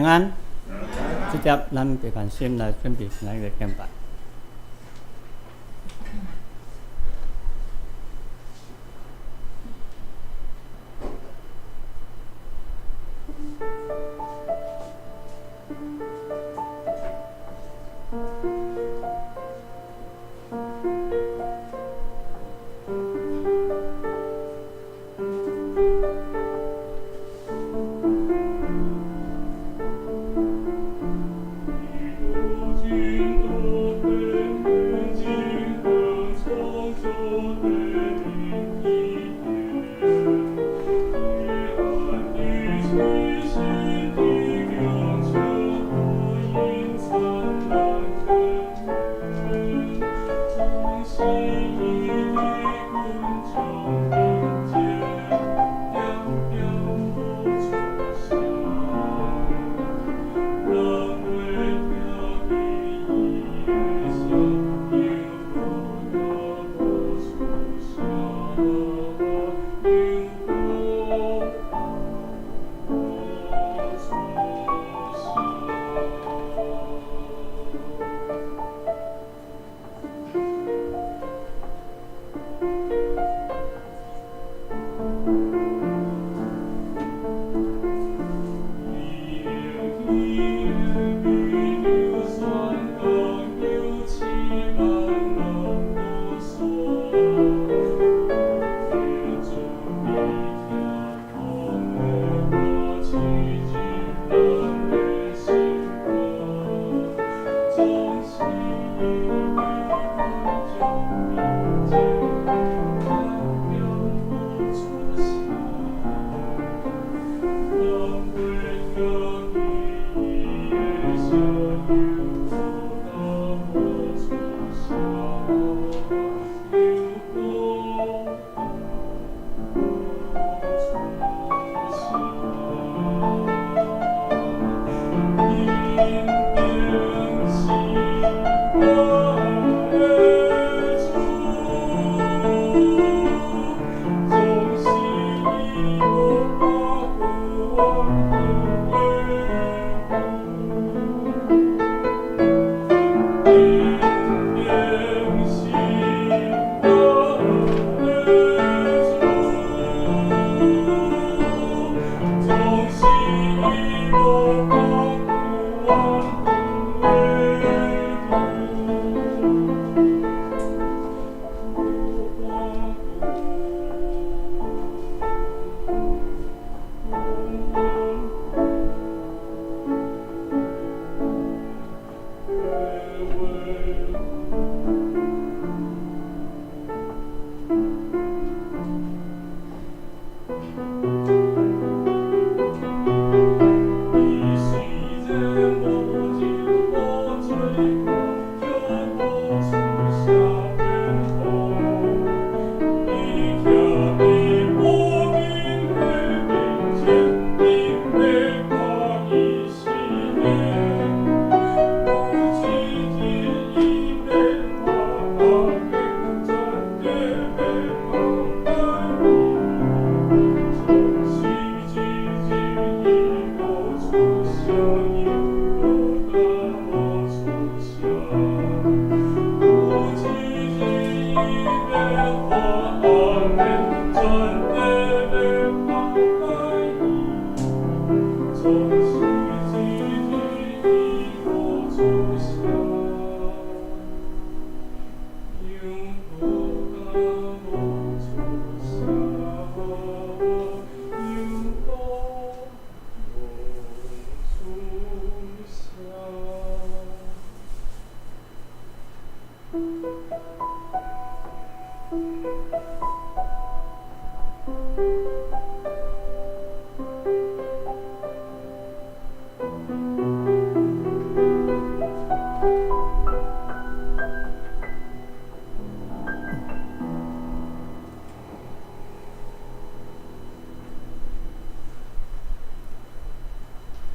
安。這節咱別煩心來準備今仔日的敬拜。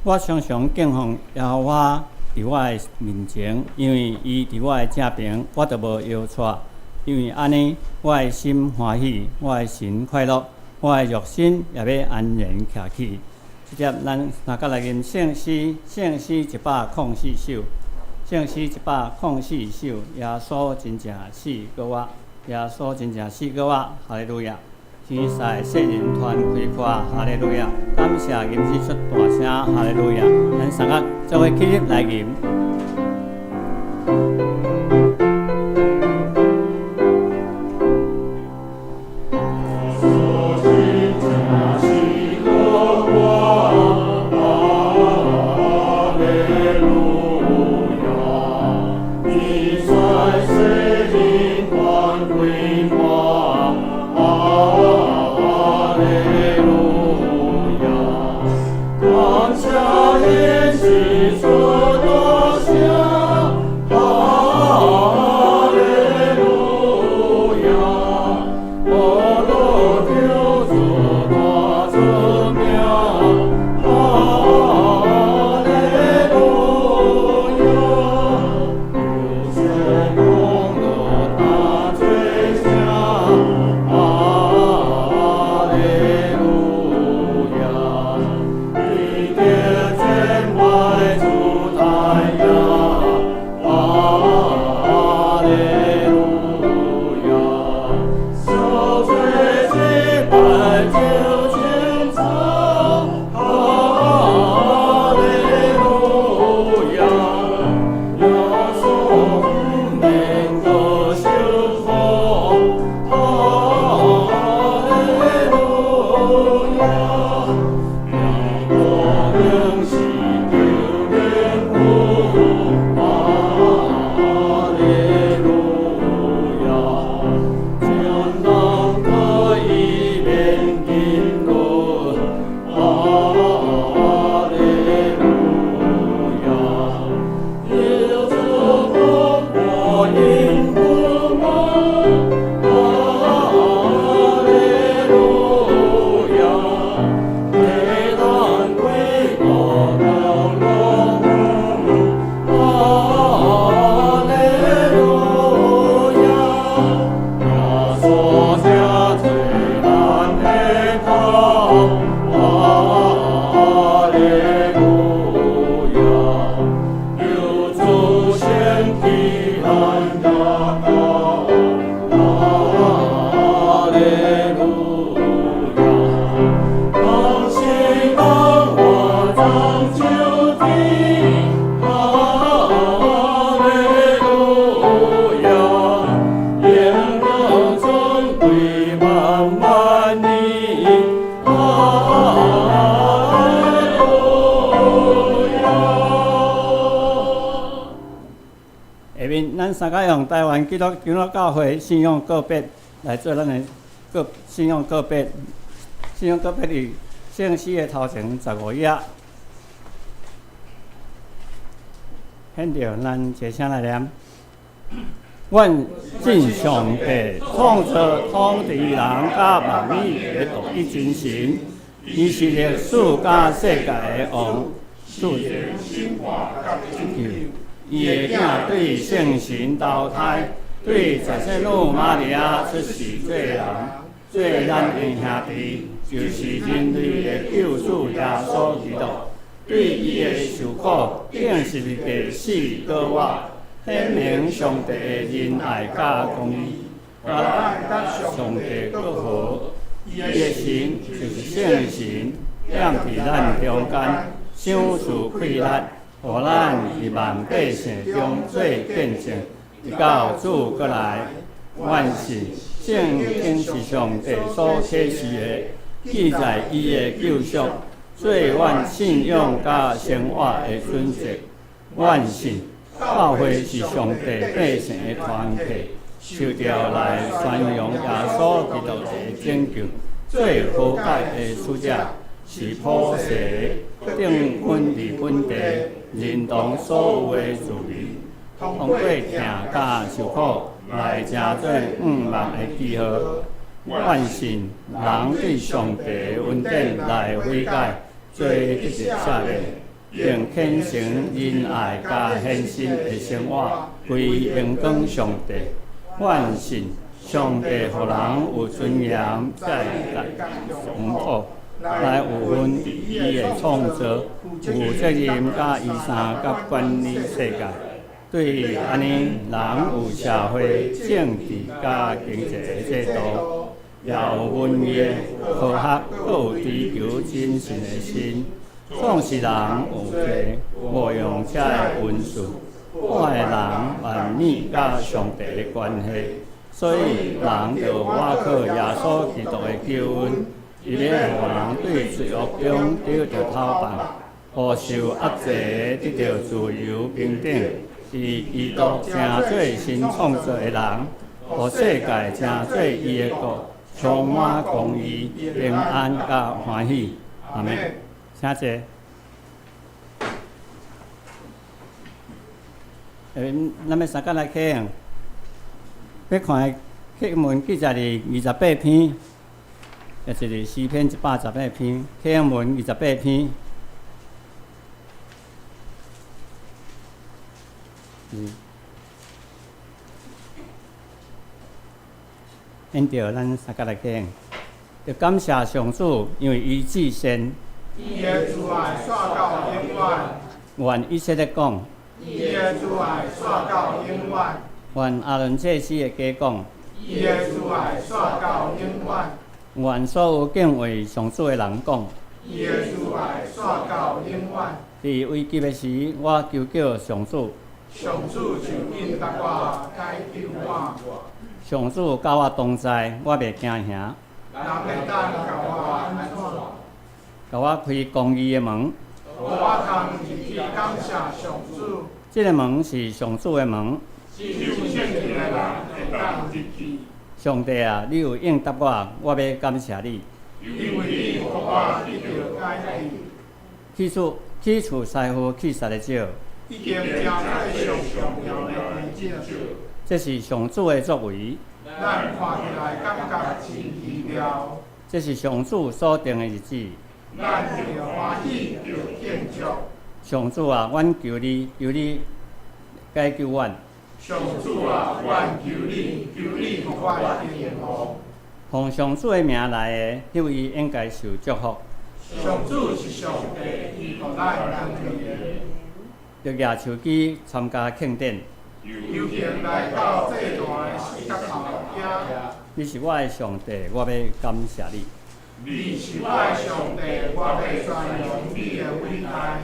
我常常敬奉耶和華佇我的面前，因為伊佇我的正爿，我就無搖掣。因為按呢，我的心歡喜，我的神快樂，我的肉身也欲安然徛去。這節咱三個來吟聖詩，聖詩104首，聖詩104首，耶穌真正賜予我，耶穌真正賜予我，哈利路亞！天使世人團開闊，哈利路亞！感謝吟詩出大聲，哈利路亞！咱三個做伙起立來吟。下面咱三个用台灣基督長老教會信仰告別來做咱的告信仰告別，信仰告別佇聖詩的頭前15頁。現著咱齊聲來念：阮信上帝創造統治人佮萬物的獨一真神，伊是歷史佮世界的王，賜伊的囝對聖神投胎，對十聖女瑪利亞出世做人，做咱的兄弟，就是人類的救主耶穌基督。對伊的受苦，釘十字架死閣活，顯明上帝的仁愛佮公義，予咱上帝閣和，伊的神就是聖神，踮佇咱中間，賞賜氣力，予咱佇萬百姓中做見證，直到主閣來。阮信聖經是上帝所啟示的，記載伊的救贖，做阮信仰佮生活的準則。阮信教會是上帝百姓的團體，受召來宣揚耶穌基督的拯救，做和解的使者，是普世定穩佇本地認同所有的住民，通過疼佮受苦來成做向望的記號。阮信人對上帝的恩典來悔改，做得著赦免，並虔誠仁愛佮獻身的生活，歸榮光上帝。阮信上帝予人有尊嚴，在王土。來有份佇伊的創造，有責任佮伊相佮管理世界。對按呢，人有社會、政治佮經濟的制度，也有文藝的科學，閣有追求真神的心。創世人有濟冒用這个恩賜，破壞人萬物佮上帝的關係。所以人著倚靠耶穌基督的救恩，伊欲予人對罪惡中得著透放，予受壓制的得著自由平等。佇基督成做新創造的人，予世界成做伊的國，充滿公義、平安佮歡喜。阿們。請坐。咱欲相佮來啟用，欲看的課文記載佇28篇，也就是詩篇118篇，啟用文二十八篇。現著咱相佮來啟用，著感謝上主，因為伊至善。伊的慈愛煞到永遠。願以色列講。伊的慈愛煞到永遠。願亞倫祭司的家講。伊的慈愛煞到永遠。願所有敬畏上主的人講。伊的慈愛煞到永遠。佇危急的時，我求叫上主。上主就應答我，解救我。上主佮我同在，我袂驚嚇。人會當共我按怎？共我開公義的門。予我通入去感謝上主。這个門是上主的門。只有聖潔的人會當入去。上帝啊，你有應答我，我欲感謝你。因為你予我得著解救。去除師傅棄殺的石。已經成做上重要的基石。這是上主的作為。咱看起來感覺真奇妙。這是上主所定的日子。咱著歡喜，著慶祝。上主啊，阮求你，求你解救阮。上主啊，阮求你，求你予阮幸福。奉上主的名來的，彼位應該受祝福。上主是上帝，伊予咱能力。著舉手機參加慶典。遊行來到祭壇的四角頭遐。你是我的上帝，我欲感謝你。你是我的上帝，我欲宣揚你的偉大。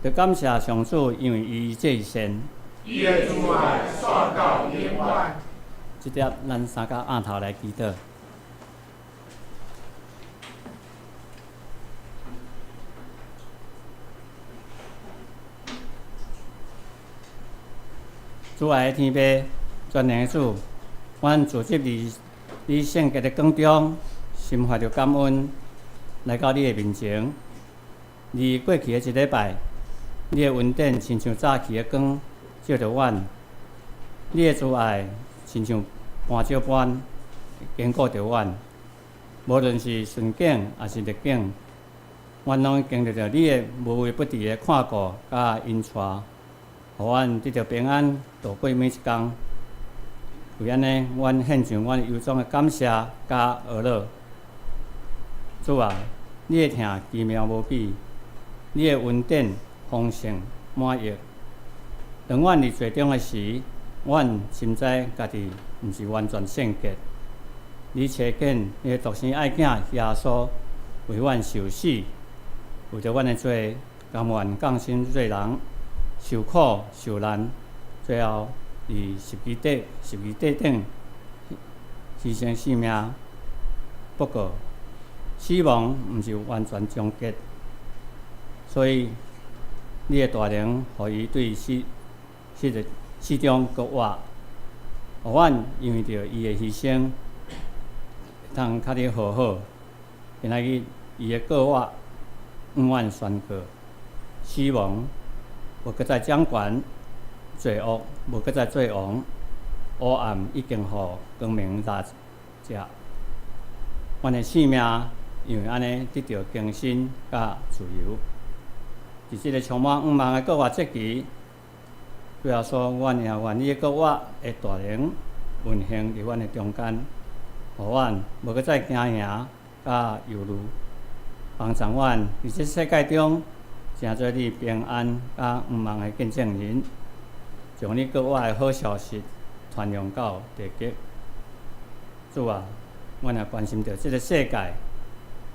著感謝上主，因為伊至善。伊的慈愛煞到永遠。這點咱相佮奀頭來祈禱。主愛的天父，全能的主，阮聚集佇你聖潔的光中，心懷著感恩，來到你的面前。佇過去的一禮拜，你的恩典親像早起的光，照著阮；你的慈愛親像磐石般堅固著阮。無論是順境抑是逆境，阮攏經歷著你的無微不至的看顧佮引帶，予阮得著平安度過每一工。為按呢，阮獻上阮由衷的感謝佮呵咾。主啊，你的疼奇妙無比，你的恩典豐盛滿溢。當阮佇罪中的時，阮深知家己毋是完全聖潔。你差遣你的獨生愛囝耶穌為阮受死，為著阮的罪，甘願降生做人，受苦受難，最後佇十字架頂犧牲性命。不過，死亡毋是完全終結，所以你的大能，予伊對死中閣活，予阮因為著伊的犧牲，會通佮你和好。今仔日伊的過活永遠宣告，死亡無閣再掌權，罪惡無閣再做王，黑暗已經予光明掠食。阮的性命因為按呢得著更新佮自由。佇這个充滿向望的復活節期，主耶穌，阮也願你的復活的大能運行佇阮的中間，予阮無閣再驚惶佮憂慮，幫助阮佇這世界中，成做你平安佮向望的見證人，將你復活的好消息傳揚到地極。主啊，阮也關心著這個世界，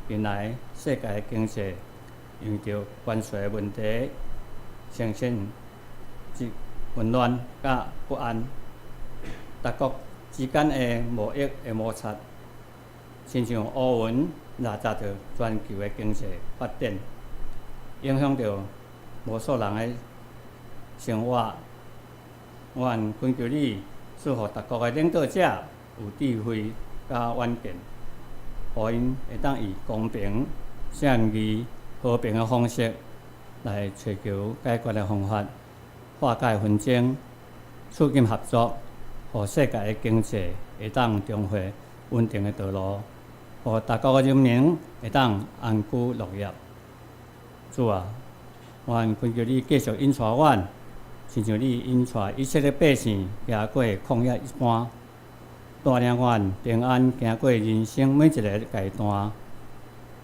近來世界的經濟因著關稅的問題，呈現這混亂佮不安，大國之間的貿易的摩擦，親像烏雲夾雜著全球的經濟發展，影響著無數人的生活。阮懇求你賜予逐國的領導者有智慧佮遠見，予𪜶會當以公平、正義、和平的方式來尋求解決的方法，化解紛爭，促進合作，予世界的經濟會當重回穩定的道路，予逐國的人民會當安居樂業。主啊，阮懇求你繼續引帶阮，親像你引帶以色列百姓行過曠野一般，帶領阮平安行過人生每一個階段。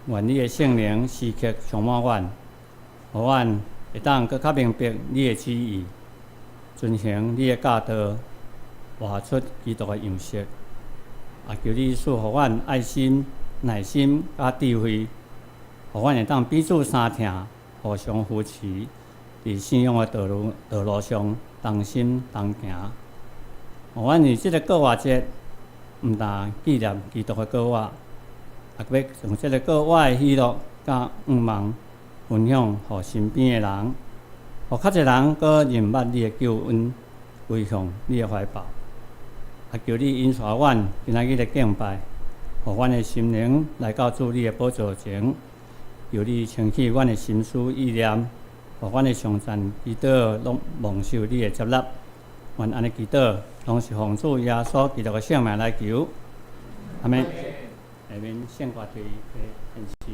願你的聖靈時刻充滿阮，予阮會當閣較明白你的旨意，遵行你的教導，活出基督的樣式。也求你賜予阮愛心、耐心佮智慧，予阮會當彼此相疼，互相扶持，佇信仰的道路上同心同行。予阮佇這個復活節，毋但紀念基督的復活，也閣欲將這個復活的喜樂佮向望分享予身邊的人，予較濟人閣認捌你的救恩，歸向你的懷抱。也求你引帶阮今仔日的敬拜，予阮的心靈來到主你的寶座前，求你清洗阮的心思意念，予阮的頌讚祈禱攏蒙受你的接納。阮按呢祈禱，攏是奉主耶穌基督的聖名來求。阿們。下面聖歌隊的獻詩。伊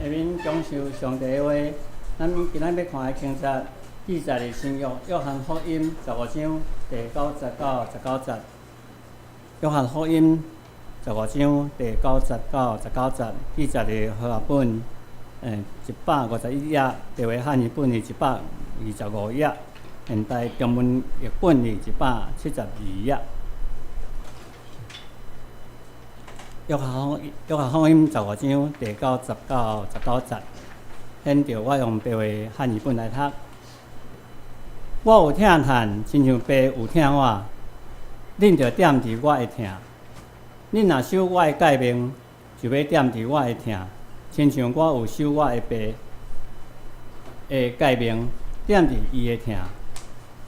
下面講授上帝的話，咱今仔欲看的經節記載佇新約約翰福音十五章第九節到十九節。約翰福音十五章第九節到十九節記載佇和合本，151頁，白話漢譯本是125頁，現代中文譯本是172頁。約翰福音十五章第九節到十九節，現著我用白話漢譯本來讀。我有疼嘆，親像爸有疼我。恁著踮佇我的疼。恁若守我的誡命，就欲踮佇我的疼，親像我有守我的爸的誡命，踮佇伊的疼。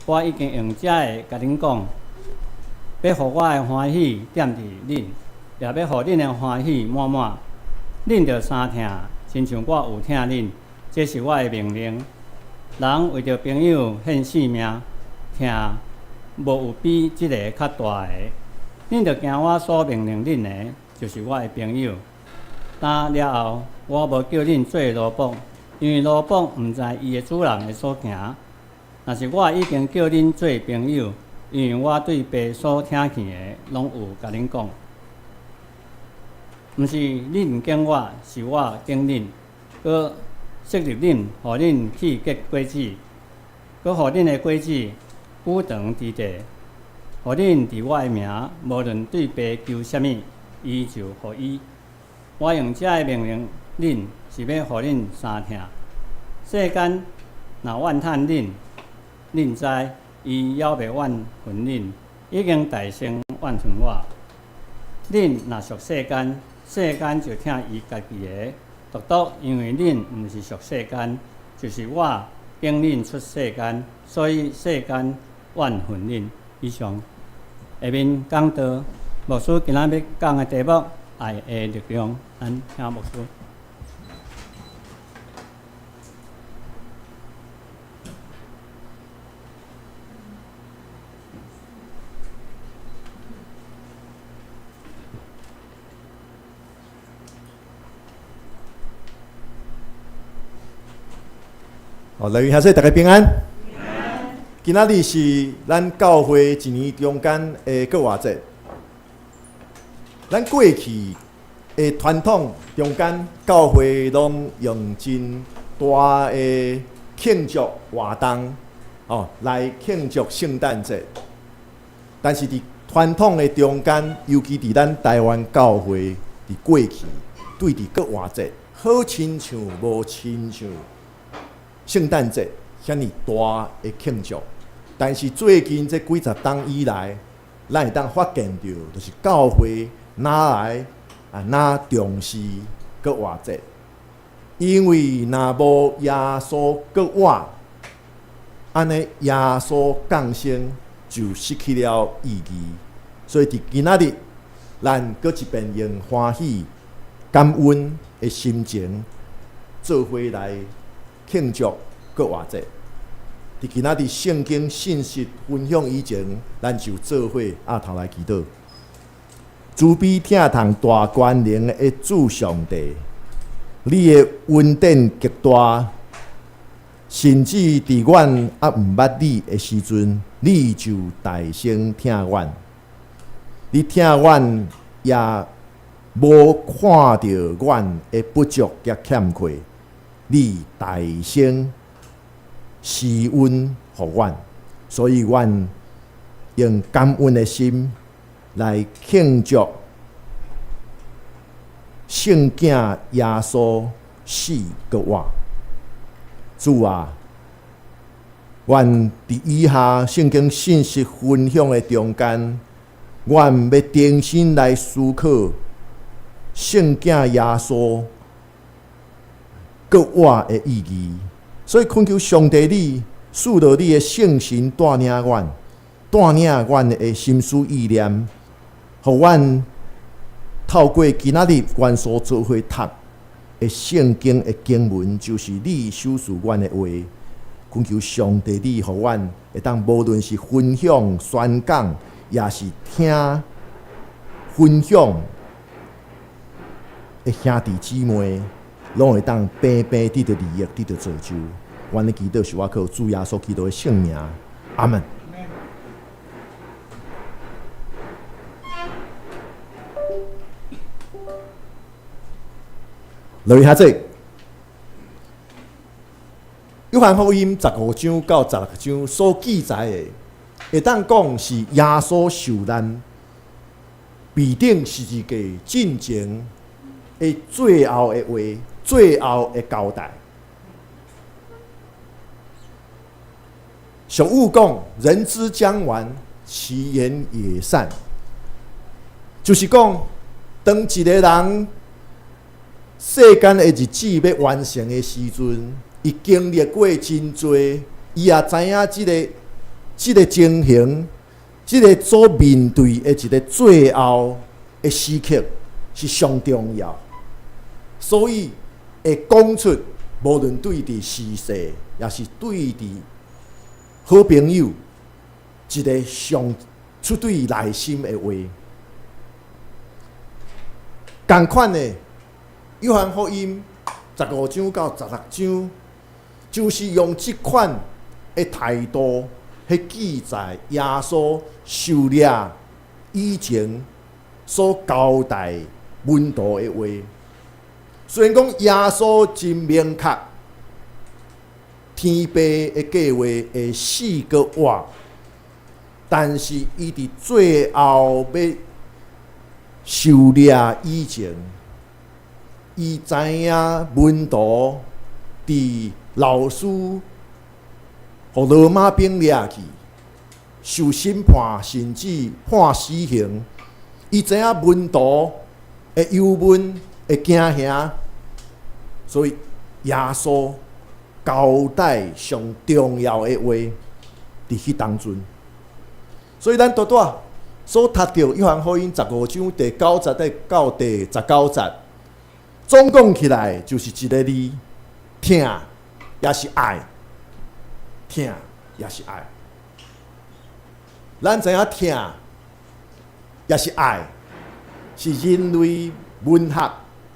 我已經用這个共恁講，欲予我的歡喜踮佇恁，也欲予恁的歡喜滿滿。恁著相疼，親像我有疼恁，這是我的命令。人為著朋友獻性命，疼無有比這个較大的。恁著行我所命令恁的，就是我的朋友。今了後，我無叫恁做奴僕，因為奴僕毋知伊的主人的所行。若是我已經叫恁做朋友，因為我對爸所聽見的，攏有共恁講。毋是恁揀我，是我揀恁，閣設立恁，予恁去結果子，閣予恁的果子久長佇地，予恁佇我的名，無論對爸求啥物，伊就予伊。我用這个命令恁，是欲予恁相疼。世間若怨嘆恁，恁知伊猶未怨恨恁，已經代先怨恨我。恁若屬世間，世間就疼伊家己的。獨獨因為恁毋是屬世間，就是我揀恁出世間，所以世間怨恨恁。以上下面講道，牧師今仔欲講的題目：愛的力量。咱聽牧師。好，來賓兄弟，大家平安。今仔日是咱教會一年中間的復活節。咱過去的傳統中間，教會攏用真大的慶祝活動，哦，來慶祝聖誕節。但是佇傳統的中間，尤其佇咱台灣教會，佇過去對佇復活節，好親像無親像聖誕節遐爾大的慶祝，但是最近這幾十冬以來，咱會當發現著，就是教會哪來啊哪重視復活節，因為若無耶穌復活，按呢耶穌降生就失去了意義。所以佇今仔日，咱閣一遍用歡喜、感恩的心情，做伙來慶祝復活節。佇今仔日聖經信息分享以前，咱就做伙阿頭來祈禱。慈悲疼痛大權能的主上帝，你的恩典極大，甚至佇阮猶毋捌你的時陣，你就代先疼阮。你疼阮，也無看著阮的不足佮欠缺，你代先施恩予阮，所以阮用感恩的心來慶祝聖囝耶穌死復活。主啊，阮佇以下聖經信息分享的中間，阮欲重新來思考聖囝耶穌復活的意義。所以懇求上帝你賜落你的聖神帶領阮，帶領阮的心思意念，予阮透過今仔日阮所做伙讀的聖經的經文，就是你賞賜阮的話。懇求上帝你，予阮會當無論是分享、宣講，抑是聽分享的兄弟姊妹，攏會當平平得著利益，得著造就。阮的祈禱是我靠主耶穌基督的聖名，阿門。落去下這，約翰福音15章到16章所記載的，會當講是耶穌受難、被釘十字架進前的最後的話，最後的交代。俗語講：人之將亡，其言也善。就是講，當一個人世間的日子欲完成的時陣，伊經歷過真濟，伊也知影這個情形，這個所面對的一個最後的時刻是上重要，所以會講出無論對佇時勢，抑是對佇好朋友，一個上出對內心的話。仝款的，約翰福音15章到16章，就是用這款的態度去記載耶穌受掠以前所交代門徒的話。雖然講耶穌真明確，天父的計劃會死閣活，但是伊佇最後欲受掠以前，伊知影門徒佇老師予羅馬兵掠去，受審判，甚至判死刑。伊知影門徒會憂悶、會驚嚇，所以耶穌交代上重要的話佇彼當陣。所以咱拄拄所讀著約翰福音15章第9節到第19節，總講起來就是一个字：疼，抑是愛。疼，抑是愛。咱知影疼，抑是愛，是人類文學、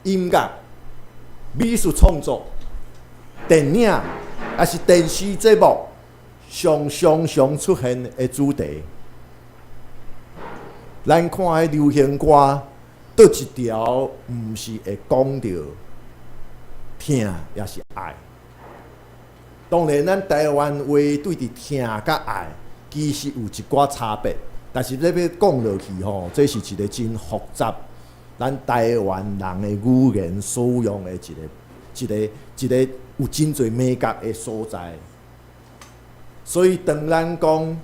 音樂、美術創作、電影，抑是電視節目上常常出現的主題。咱看彼流行歌，佗一條毋是會講著疼，抑是愛。當然，咱台灣話對佇疼佮愛，其實有一寡差別。但是這欲講落去吼，這是一個真複雜，咱台灣人的語言使用的一個有真濟眉角的所在。所以，當咱講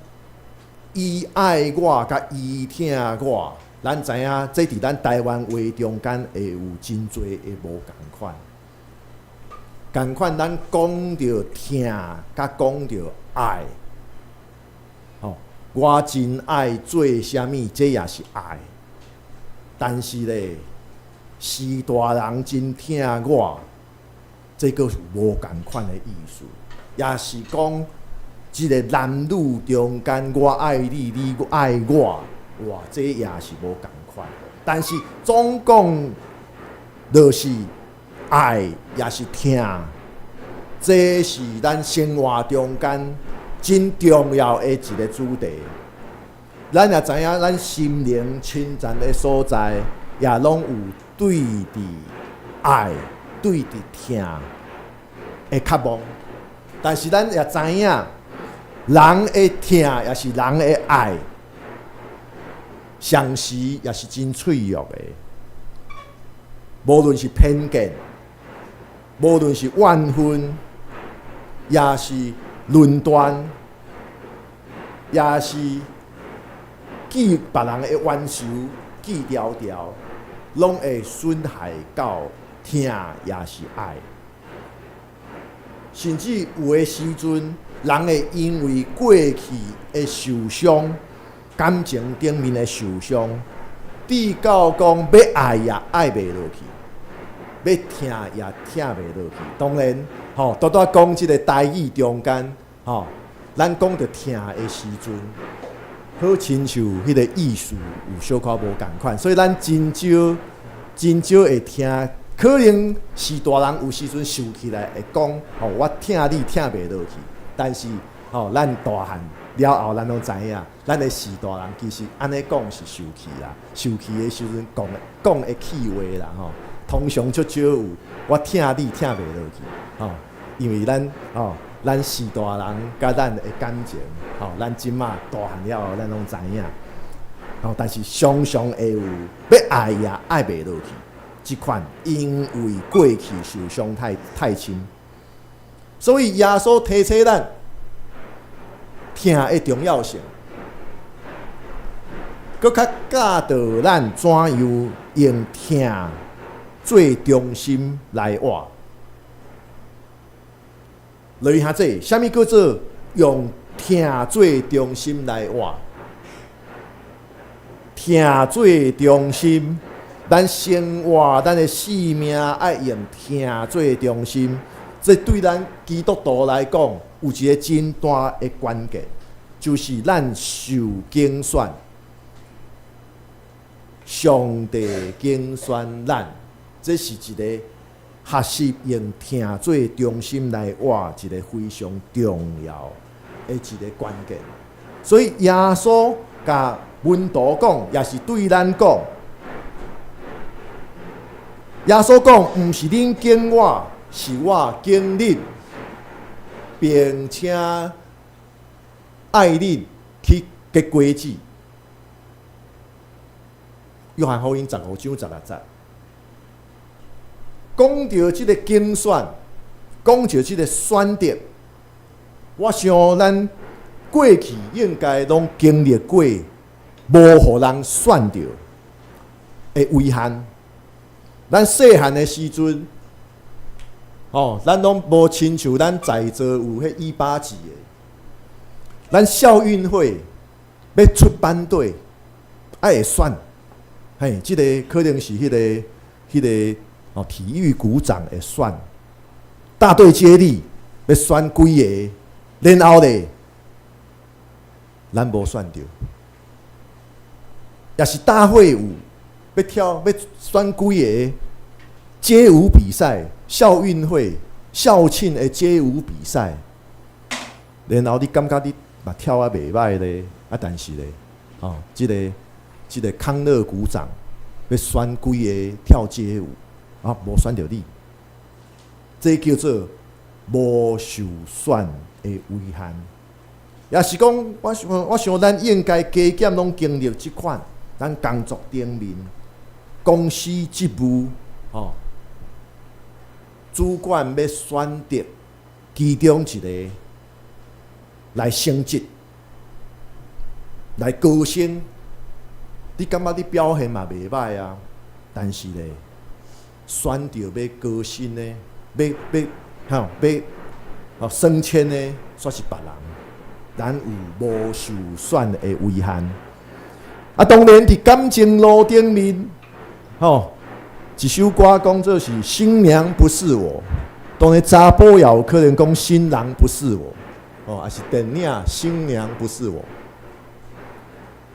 伊愛我，佮伊疼我，咱知影這佇咱台灣話中間會有真濟的無仝款。仝款，咱講著疼，佮講著愛，吼，我真愛做啥物，這也是愛。但是咧，時大人真疼我，這閣是無仝款的意思，也是講，這个男女中間，我愛你，你愛我，哇，這也是無仝款。但是總講，就是愛，也是疼，這是咱生活中間真重要的一個主題。咱也知影，咱心靈親近的所在，也攏有對佇愛、對佇疼的渴望。但是咱也知影，人的疼抑是人的愛，常時也是真脆弱的。無論是偏見，無論是怨恨，抑是論斷，抑是記別人的冤仇記牢牢，攏會損害到疼，抑是愛。甚至有的時陣，人會因為過去的受傷、感情頂面的受傷，直到講欲愛也愛袂落去，欲疼也疼袂落去。當然，吼，拄拄講這个台語中間，吼，咱講著疼的時陣，好親像彼个意思有小可無仝款，所以咱真少、真少會聽可能序大人有時陣受氣來會講，吼，我疼你疼袂落去，但是吼，咱大漢了後，咱攏知影，咱的序大人其實按呢講是受氣啦，受氣的時陣講的講的氣話啦，吼，通常足少有我疼你疼袂落去，吼，因為咱吼，咱序大人佮咱的感情，吼，咱這馬大漢了後，咱攏知影，吼，但是常常會有欲愛也愛袂落去。這款因為過去受傷太太深，所以耶穌提醒咱疼的重要性，閣較教導咱怎樣用疼做中心來活。來兄弟，啥物叫做用疼做中心來活？疼做中心。咱生活，咱的生命愛用疼做中心，這對咱基督徒來講有一個真大的關鍵，就是咱受揀選，上帝揀選咱，這是一個學習用疼做中心來活一個非常重要的一個關鍵。所以耶穌共門徒講，也是對咱講。耶穌講，毋是恁揀我，是我揀恁，並且愛恁去結果子。約翰福音15章16節，講著這個揀選，講著這個選擇，我想咱過去應該攏經歷過，無予人選著的遺憾。咱細漢的時陣，吼，咱攏無親像咱在座有彼一八級的。咱校運會欲出班隊，愛會選，嘿，這個可能是彼個哦，體育股長會選，大隊接力欲選幾个，然後咧，咱無選著，也是大會舞。欲跳欲選幾個街舞比賽、校運會、校慶的街舞比賽，然後你感覺你嘛跳啊袂䆀咧，啊，但是咧，哦，這個康樂股長欲選幾个跳街舞，啊，無選著你，這叫做無受選的遺憾。也是講，我想，我想咱應該加減攏經歷這款，咱工作頂面。公司職務，吼，主管欲選擇其中一个來升職、來高升，你感覺你表現嘛袂䆀啊？但是咧，選著欲高薪的，欲欲吼欲吼升遷的，煞是別人，咱有無受選的遺憾。啊，當然佇感情路頂面。吼，一首歌講做是新娘不是我，當然查埔也有可能講新郎不是我，哦，抑是電影新娘不是我。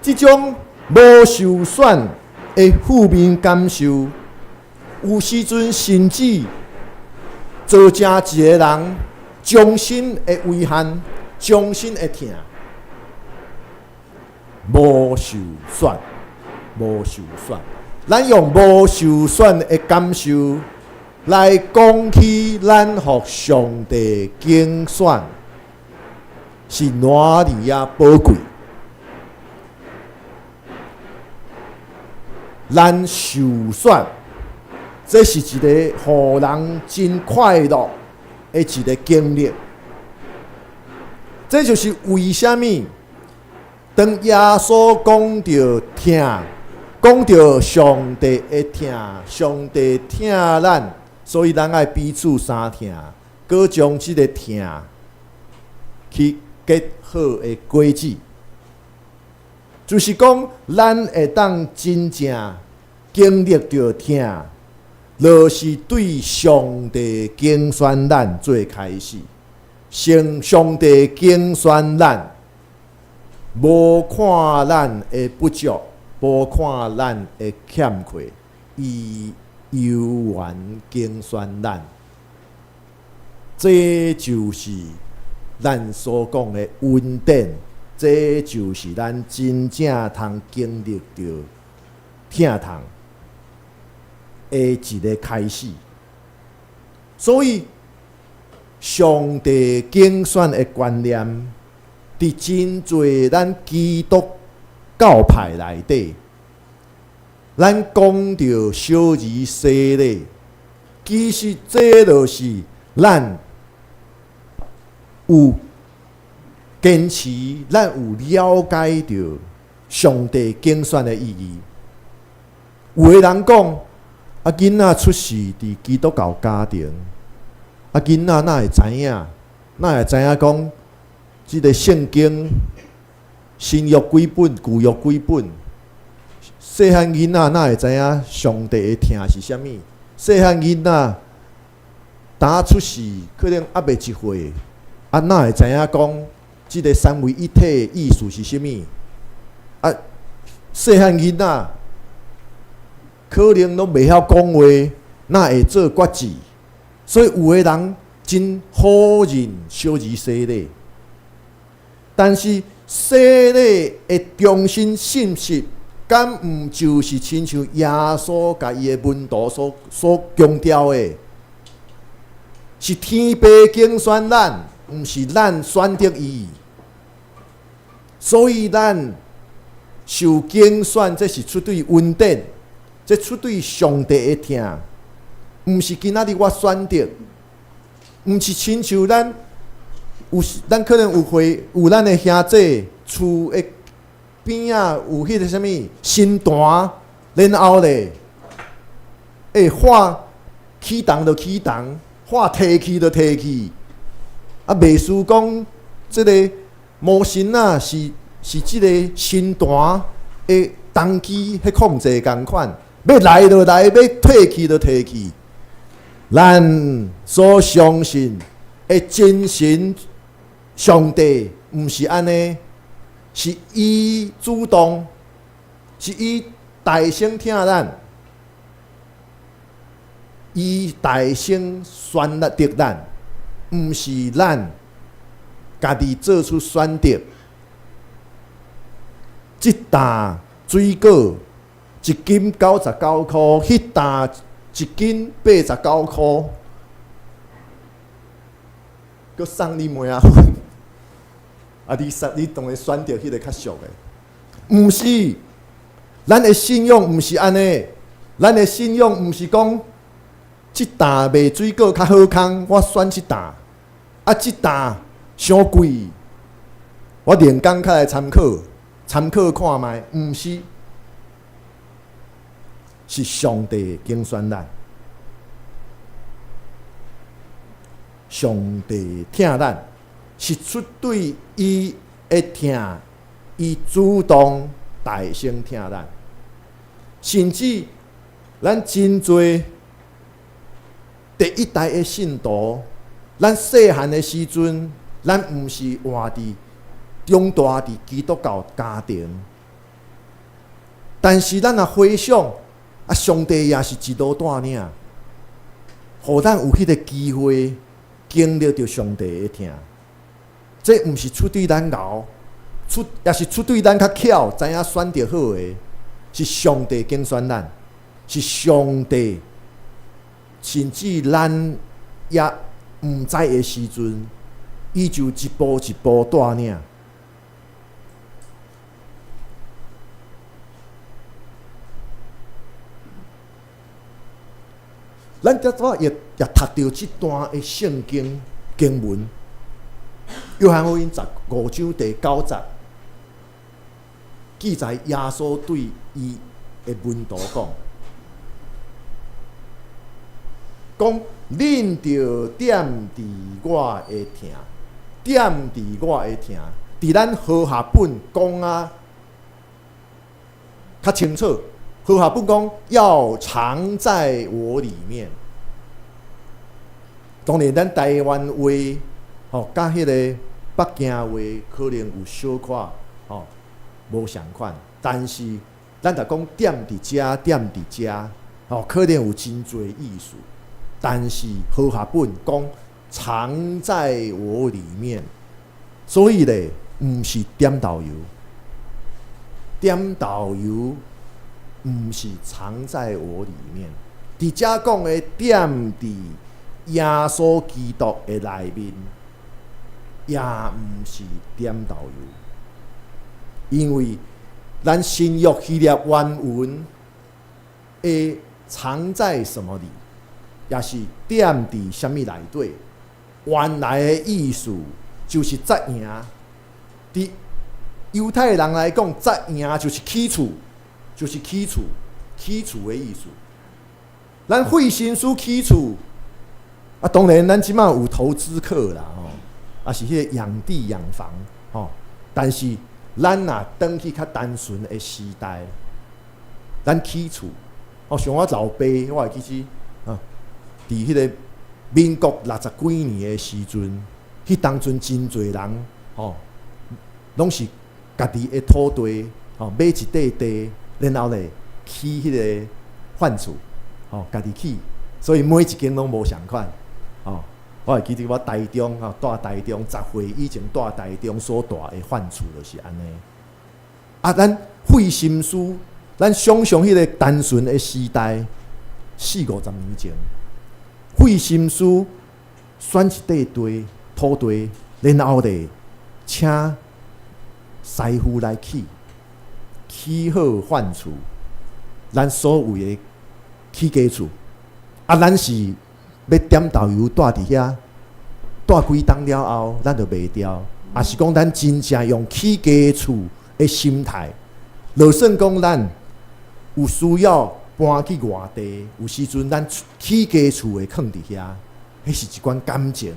這種無受選的負面感受，有時陣甚至造成一个人終身的遺憾，終身的疼，無受選，無受選。咱用無受選的感受來講起，咱予上帝揀選是偌爾仔寶貴。咱受選，這是一個予人真快樂的一個經歷。這就是為啥物當耶穌講著疼，講著上帝的疼，上帝疼咱，所以咱愛彼此相疼，閣將這个疼去結好的果子，就是講咱會當真正經歷著疼，就是對上帝揀選咱做開始。先上帝揀選咱，無看咱的不足，無看咱的欠缺，伊犹原拣选咱，这就是咱所講的恩典，這就是咱真正通經歷著疼痛的一个開始。所以，上帝揀選的觀念，佇真濟咱基督教派內底，咱講著小兒洗禮，其實這就是咱有堅持，咱有了解著上帝揀選的意義。有的人講，啊，囡仔出世佇基督教家庭，啊，囡仔哪會知影？哪會知影講，這个聖經新約幾本，舊約幾本？細漢囡仔哪會知影上帝的疼是啥物？細漢囡仔當出世可能猶未一歲，啊，哪會知影講這个三位一體的意思是啥物？啊，細漢囡仔可能攏袂曉講話，哪會做決志？所以有的人真否認小兒洗禮，但是洗禮的中心信息，敢毋就是親像耶穌共伊的門徒所強調的，是天父揀選咱，毋是咱選擇伊。所以咱受揀選，這是出對恩典，這出對上帝的疼，毋是今仔日我選擇，毋是親像咱有，咱可能有會有咱的兄弟厝的邊仔有彼个啥物神壇，然後咧，欸，喊啟動就啟動，喊提去就提去，啊，袂輸講這个魔神仔是這个神壇的動機彼控制仝款，欲來就來，欲退去就退去。咱所相信的真神上帝，毋是按呢，是伊主動，是伊代先疼咱，伊代先選擇咱，毋是咱家己做出選擇。這擔水果一斤99箍，彼擔一斤89箍，閣送你麥仔粉。啊！你選，你當然選擇彼个較俗的，毋是，咱的信仰毋是按呢，咱的信仰毋是講，這擔賣水果較好康，我選這擔，啊，這擔傷貴，我另工較來參考，參考看覓，毋是，是上帝揀選咱，上帝疼咱。是出對伊的疼，伊主動代先疼咱，甚至咱真濟第一代的信徒，咱細漢的時陣，咱毋是活佇長大佇基督教家庭，但是咱若回想，啊，上帝也是一路帶領，予咱有彼个機會經歷著上帝的疼。這毋是出對咱𠢕，出也是出對咱較巧，知影選著好的，是上帝揀選咱，是上帝，甚至咱也毋知的時陣，伊就一步一步帶領。咱拄仔也也讀著這段的聖經經文。約翰福音15章第9節記載，耶穌對伊的門徒講：講恁著踮佇我的疼，踮佇我的疼。佇咱和合本講啊，較清楚。和合本講要藏在我裡面。當然，咱台灣話。吼，佮彼个北京話可能有小可吼無仝款，但是咱若講踮佇遮，踮佇遮，吼，可能有真濟意思，但是和合本講藏在我裡面，所以咧，毋是點豆油，點豆油毋是藏在我裡面。佇遮講的踮佇耶穌基督的內面，也毋是點豆油，因為咱新約希臘原文的藏在什麼裡，也是踮佇啥物內底，原來的意思就是紮營。佇猶太人來講，紮營就是起厝，就是起厝，起厝的意思。咱費心思起厝，啊，當然咱這馬有投資客啦，吼，啊是彼個養地養房，吼。但是咱若轉去較單純的時代，咱起厝，哦，像我老爸，我會記得，啊，佇彼個民國六十幾年的時陣，彼當陣真濟人，吼，攏是家己的土地，吼，買一塊地，然後咧起彼個飯厝。吼，家己起，所以每一間攏無仝款，吼。我會記得我台中吼，蹛台中10歲以前蹛台中所蹛的飯厝就是按呢。啊，咱費心思，咱想像彼個單純的時代，四五十年前，費心思選一塊地土地，然後咧請師傅來起，起好飯厝，咱所謂的起家厝，啊，咱是欲點豆油蹛佇遐，蹛幾冬了後，咱就賣掉。抑是講咱真正用起家厝的心態，就算講咱有需要搬去外地，有時陣咱起家厝會囥佇遐，彼是一款感情，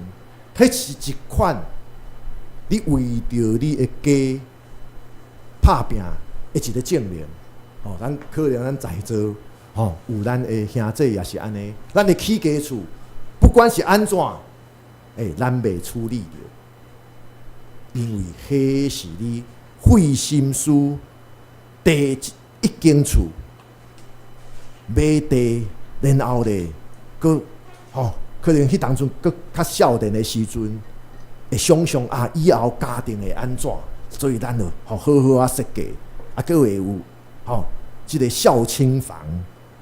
彼是一款你為著你的家拍拚的一個證明。吼，咱可能咱在座吼有咱的兄弟也是按呢，咱的起家厝，不管是按怎，咱袂處理著，因為彼是你費心思第一間厝買地，然後咧，閣吼，可能彼當陣閣較少年的時陣，會想像啊，以後家庭會按怎，所以咱就吼好好仔設計，啊，閣會有吼這个孝親房，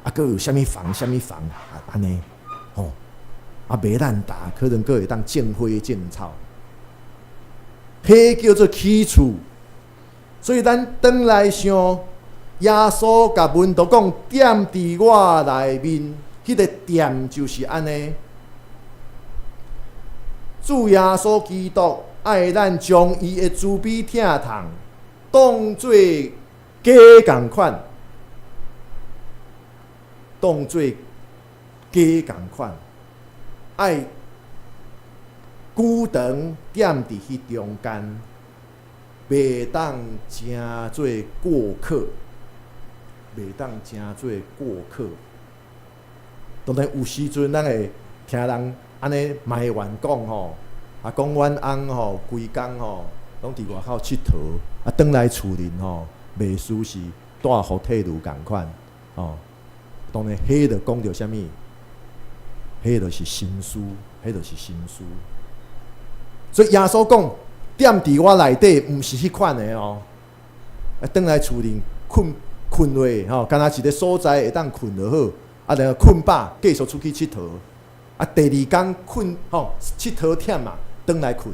啊，閣有啥物房、啥物房啊，按呢，吼，啊，袂爛打，可能閣會當種花種草，彼叫做起厝。所以咱轉來想，耶穌共門徒講，踮佇我內面，彼个踮就是按呢。主耶穌基督愛咱將伊的慈悲疼痛當做家仝款，當做家仝款，愛久長踮佇彼中間，袂當成做過客，袂當成做過客。當然有時陣咱會聽人按呢埋怨講吼，啊講阮翁吼，規工吼攏佇外口𨑨迌，啊轉來厝裡吼，袂輸是蹛予退路仝款，吼。當然，彼就講著啥物？彼就是心思，彼就是心思。所以耶穌講，踮佇我內底，毋是彼款的哦。啊，轉來厝裡睏睏落吼，敢若一个所在會當睏就好。啊，然後睏飽，繼續出去𨑨迌。啊，第二工睏吼，𨑨迌忝嘛，轉來睏，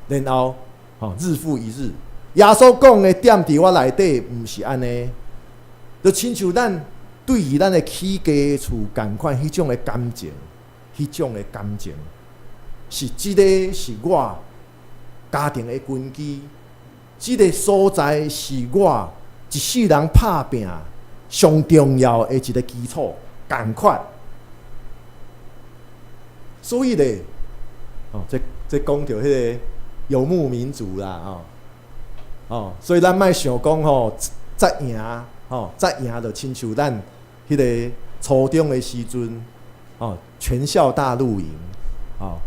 然後吼日復一日。耶穌講的踮佇我內底，毋是按呢，就親像咱對於咱的起家厝仝款彼種的感情，彼種的感情，是這个是我家庭的根基，這个所在是我一世人拍拚上重要的一个基礎，仝款。所以咧，哦，這講著彼个游牧民族啦，吼，哦，所以咱莫想講吼，紮營，吼，紮營就親像咱彼个初中的時陣，哦，全校大露營，哦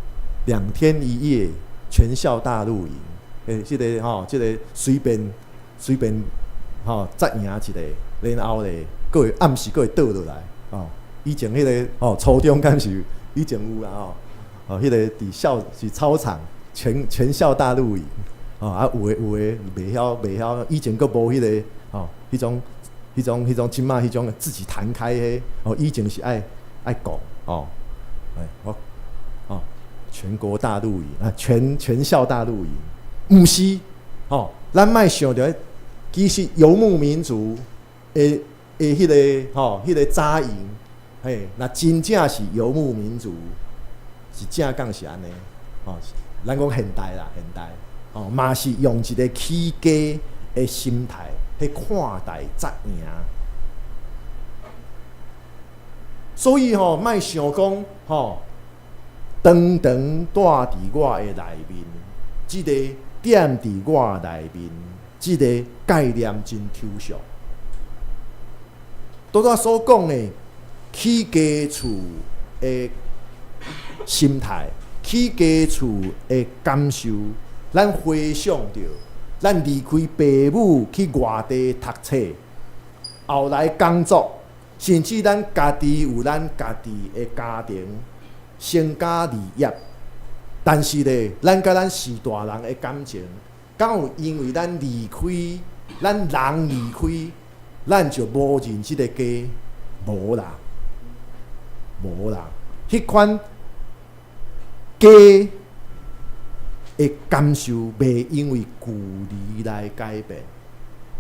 ，2天1夜全校大露營，這个吼，這个隨便隨便吼紮營一下，然後咧，閣會暗時閣會倒落來，哦，以前彼个吼，初中敢是以前有啦吼，哦，彼个佇校是操場全校大露營，哦啊有的袂曉，以前閣無彼个吼，彼種這馬彼種自己彈開彼，哦，以前是愛講哦，哎我哦全國大露營啊，全校大露營，毋是吼，咱莫想著，其實游牧民族的彼个吼，彼个紮營，嘿，若真正是游牧民族，是正講是按呢，吼，咱講現代啦，現代，吼，嘛是用一個起家的心態去看待紮營，所以吼，莫想講吼，長長蹛佇我的內面，這个踮佇我內面，這个概念真抽象。拄才所講的起家厝的心態，起家厝的感受，咱回想著，咱離開爸母去外地讀冊，後來工作，甚至咱家己有咱家己的家庭，成家立業，但是咧，咱佮咱序大人的感情，敢有因為咱離開，咱人離開，咱就無認這个家？無啦，無啦，彼款家的感受袂因為距離來改變。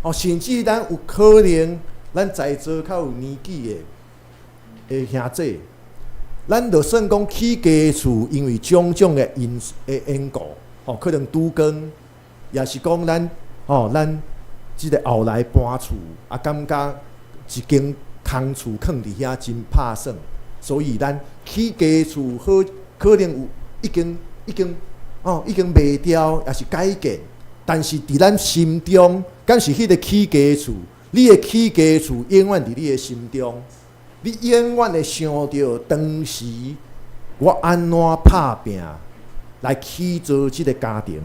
哦，甚至咱有可能，咱在座較有年紀的兄姊，咱就算講起家厝，因為種種的因的緣故，哦，可能拄工，也是講咱，哦，咱這个後來搬厝，啊，感覺一間空厝囥佇遐真拍算，所以咱起家厝好可能有已經賣掉，抑是改建，但是佇咱心中，敢是彼个起家厝，你的起家厝永遠佇你的心中，你永遠會想著當時我按怎拍拚來起造這个家庭，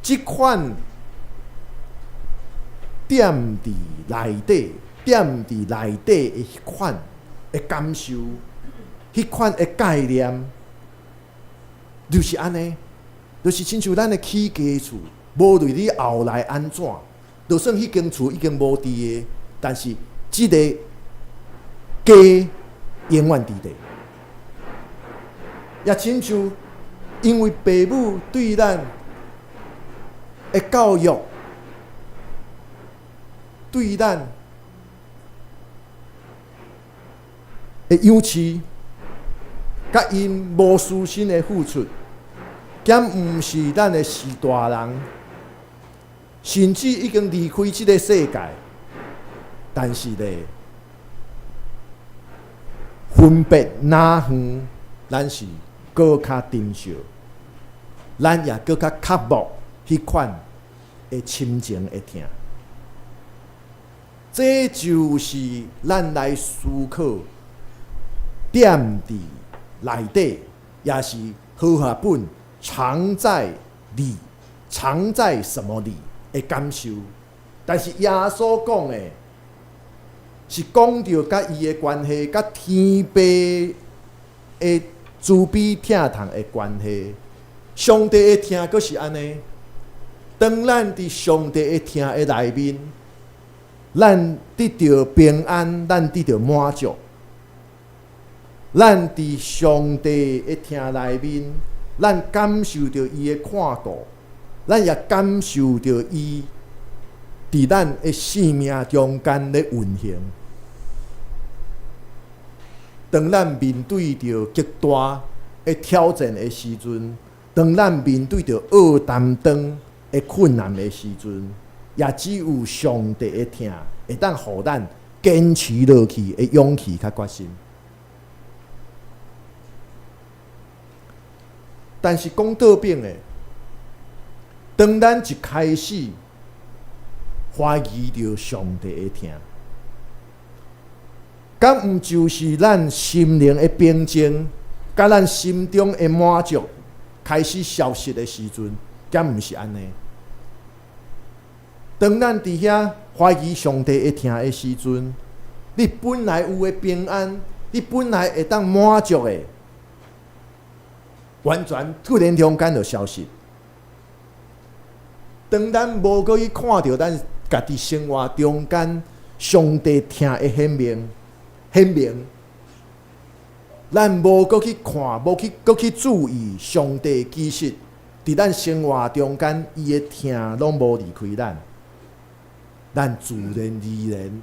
這款踮佇內底，踮佇內底的彼款的感受，彼款的概念，就是按呢，就是親像咱的起家厝，無論你後來按怎，就算彼間厝已經無佇的，但是這个家永遠佇咧。也親像因為爸母對咱的教育，對咱的養飼，佮𪜶無私心的付出，敢毋是咱的序大人，甚至已經離開這个世界，但是咧，分別若遠，咱是閣較珍惜，咱也閣較渴慕彼款的親情的疼。這就是咱來思考，踮佇內底，也是和合本藏在裡，藏在什麼裡的感受。但是耶穌講的，是講著佮伊的關係，佮天父的慈悲疼痛的關係。上帝的疼閣是按呢，當咱佇上帝的疼的內面，咱得著平安，咱得著滿足。咱佇上帝的疼內面，咱感受著伊的看顧，咱也感受著伊佇咱的生命中間咧運行。當咱面對著極大的挑戰的時陣，當咱面對著惡擔當的困難的時陣，也只有上帝的疼會當予咱堅持落去的勇氣佮決心。但是講倒反的，當咱一開始懷疑著上帝的疼，敢毋就是咱心靈的平靜，佮咱心中的滿足開始消失的時陣，敢毋是按呢？當咱佇遐懷疑上帝的疼的時陣，你本來有的平安，你本來會當滿足的，完全突然中間就消失。當咱無閣去看著咱家己生活中間上帝疼的顯明，顯明，咱無閣去看，無去閣去注意上帝其實佇咱生活中間，伊的疼攏無離開咱，咱自然而然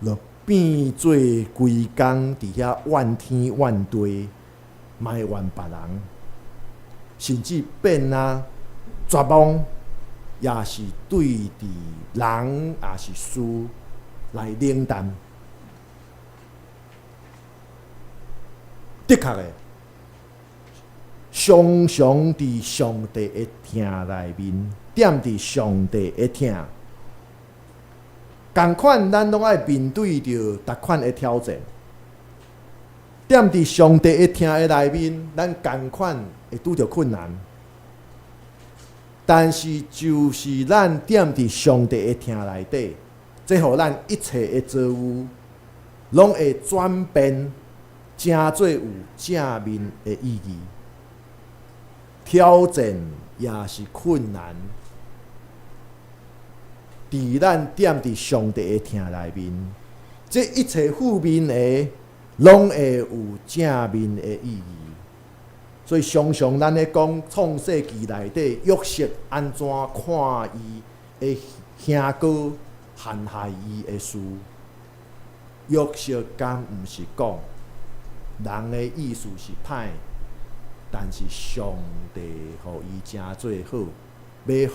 就變做規工佇遐怨天怨地，埋怨別人，甚至變啊絕望，也是對佇人，也是事來冷淡。的確的，常常佇上帝的疼內面，踮佇上帝的疼，仝款咱攏愛面對著逐款的挑戰。踮佇上帝的疼的內面，咱仝款會拄著困難。但是，就是咱踮佇上帝的疼內底，這予咱一切的遭遇，攏會轉變，成做有正面的意義。挑戰也是困難，佇咱踮佇上帝的疼內面，這一切負面的，攏會有正面的意義。所以常常咱咧講創世記內底約瑟按怎看伊的兄哥陷害伊的事，約瑟敢毋是講人的意思是歹，但是上帝予伊成做好，欲予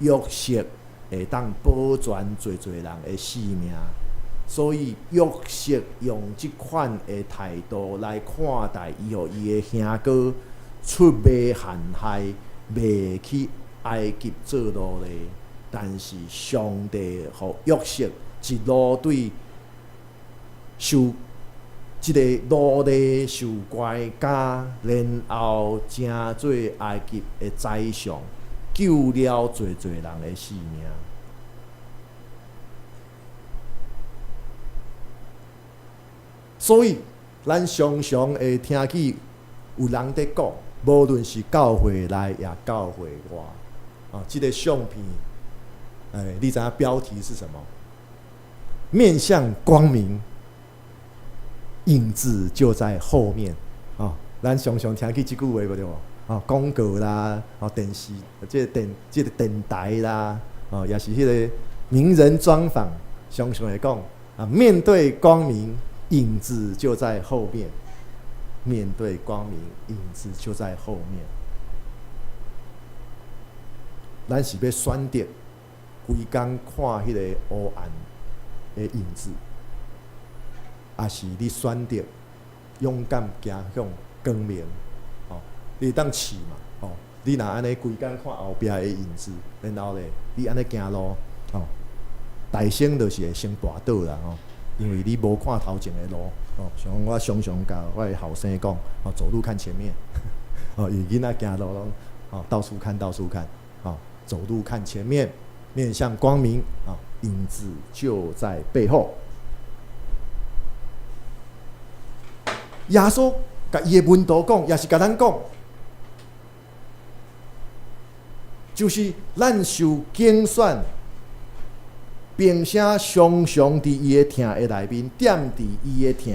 約瑟會當保全濟濟人的性命。所以約瑟用這款的態度來看待伊予伊的兄哥出賣陷害，賣去埃及做奴隸。但是上帝予約瑟一路對受這個奴隸受關監，然後成做埃及的宰相，救了濟濟人的性命。所以，咱常常會聽見有人佇講，無論是教會內抑教會外，啊，這個相片，你知影標題是什麼？面向光明，影子就在後面。啊，咱常常聽見這句話，無對無？啊，廣告啦，啊，電視，這個電，這個電台啦，啊，也是彼個名人專訪，常常會講啊，面對光明。影子就在後面，面對光明，影子就在後面。咱是欲選擇規工看彼個烏暗的影子，抑是你選擇勇敢行向光明？哦，你會當試嘛？哦，你若按呢規工看後壁的影子，然後咧，你按呢行路，哦，大聲就是會先跋倒啦，吼。因為你無看頭前的路，哦，像我常常共我的後生講，哦，走路看前面，哦，伊囡仔行路攏，哦，到處看，到處看，哦，走路看前面，面向光明，啊，影子就在背後。耶穌共伊的門徒講，也是共咱講，就是咱受揀選。並且常常佇伊的疼的內面，踮佇伊的疼，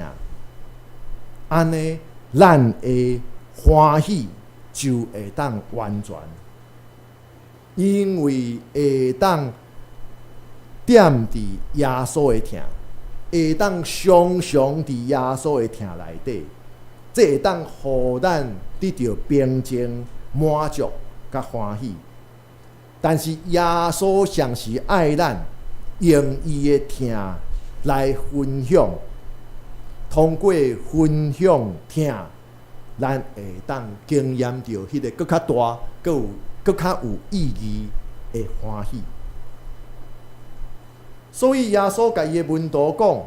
按呢，咱的歡喜就會當完全，因為會當踮佇耶穌的疼，會當常常佇耶穌的疼內底，這會當予咱得著平靜、滿足佮歡喜。但是耶穌上是愛咱。用伊的疼來分享，通過分享疼，咱會當經驗著彼個閣較大、閣有閣較有意義的歡喜。所以耶穌共伊的門徒講，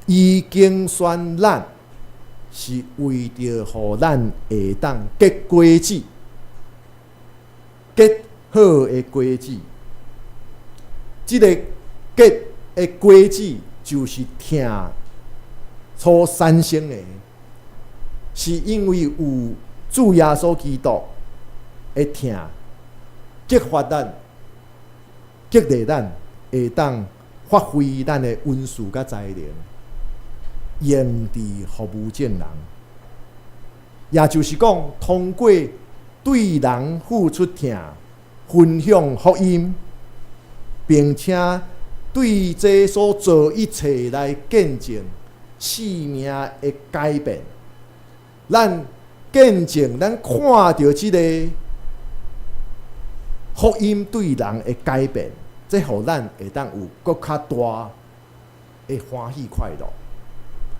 伊揀選咱，是為著予咱會當結果子，結好的果子。這個結的果子就是疼所產生的，是因為有主耶穌基督的疼激發咱、激勵咱，會當發揮咱的恩賜佮才能，用佇服務眾人。也就是講，通過對人付出疼，分享福音，並且對這所做一切來見證生命的改變。咱見證，咱看著這個福音對人的改變，這予咱會當有閣較大的歡喜快樂。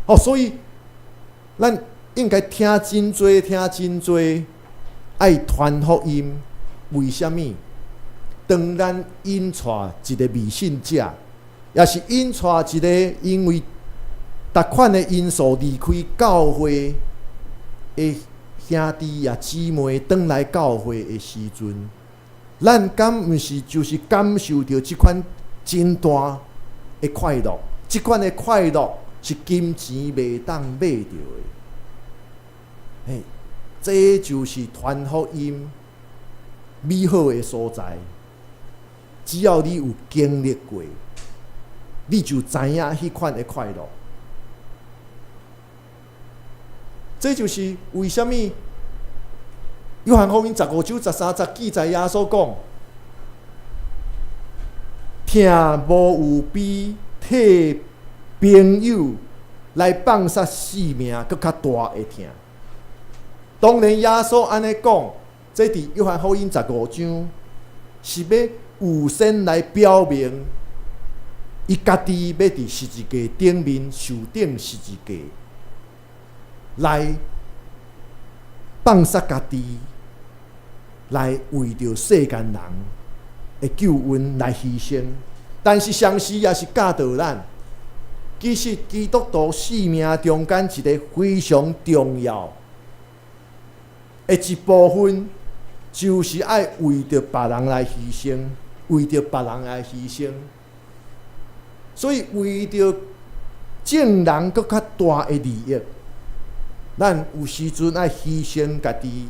哦，所以咱應該聽真濟，聽真濟，愛傳福音。為啥物？當咱引帶一個未信者，抑是引帶一個因為逐款的因素離開教會的兄弟啊姊妹，轉來教會的時陣，咱敢毋是就是感受著這款真大的快樂？這款的快樂是金錢袂當買著的。嘿，這就是傳福音美好的所在。只要你有經歷過，你就知影彼款的快樂。這就是為啥物約翰福音15章13節記載耶穌講：疼無有比替朋友來放捨性命閣較大的疼。當然，耶穌按呢講，這佇約翰福音十五章是欲預先來表明，伊家己欲佇十字架頂面受釘十字架，來放捨家己，來為著世間人的救恩來犧牲。但是，同時也是教導咱，其實基督徒生命中間一个非常重要的一部分，就是愛為著別人來犧牲，為著別人來犧牲。所以，為著眾人閣較大的利益，咱有時陣愛犧牲家己，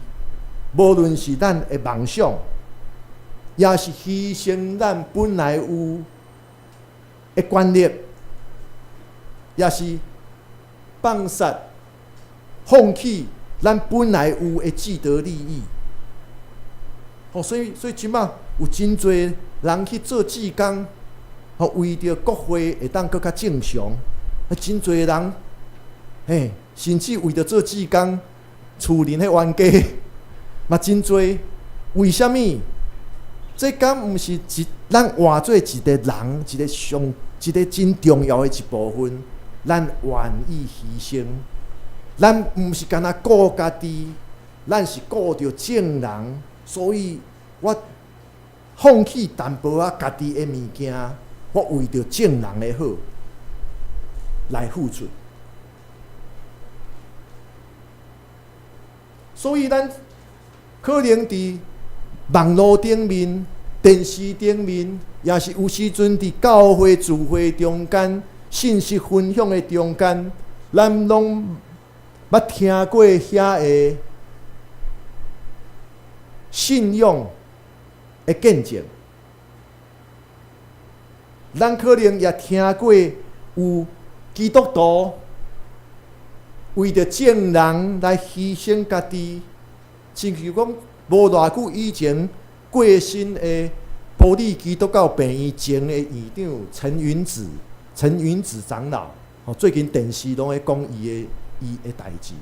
無論是咱的夢想，抑是犧牲咱本來有的權力，抑是放捨、放棄咱本來有的既得利益。哦，所以這馬有真濟人去做志工，哦，為著國會會當閣較正常，啊，真濟人，嘿，甚至為著做志工，厝裡彼冤家嘛真濟。為啥物？這敢毋是一咱活做一個人，一個上一個真重要的一部分，咱願意犧牲。咱毋是干焦顧家己，咱是顧著眾人，所以我放棄淡薄仔家己的物件，我為著眾人的好來付出。所以咱可能佇網路頂面、電視頂面，抑是有時陣佇教會聚會中間、信息分享的中間，咱攏捌聽過遐个信仰的見證。咱可能也聽過有基督徒為著眾人來犧牲家己，親像講無偌久以前過身的埔里基督教病院前的院長陳雲子，陳雲子長老，吼，最近電視攏咧講伊的代誌，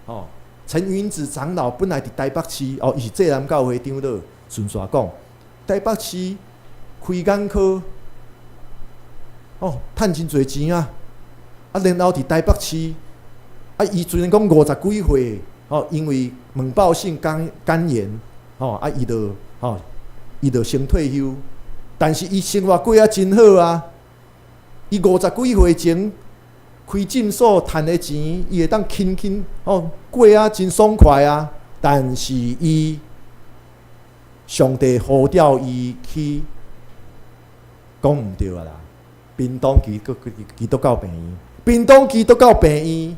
吼，陳雲子長老本來佇台北市，哦，伊是濟南教會長老，順紲講，台北市開眼科，哦，趁真濟錢啊，啊，然後佇台北市，啊，伊雖然講五十幾歲，吼，因為猛暴性肝炎，吼，啊，伊就，吼，伊就先退休，但是伊生活過啊真好啊，伊五十幾歲前開診所趁的錢，伊會當輕輕，吼，過啊真爽快啊，但是伊上帝呼召伊去，講毋對啊啦，屏東基督教病院，屏東基督教病院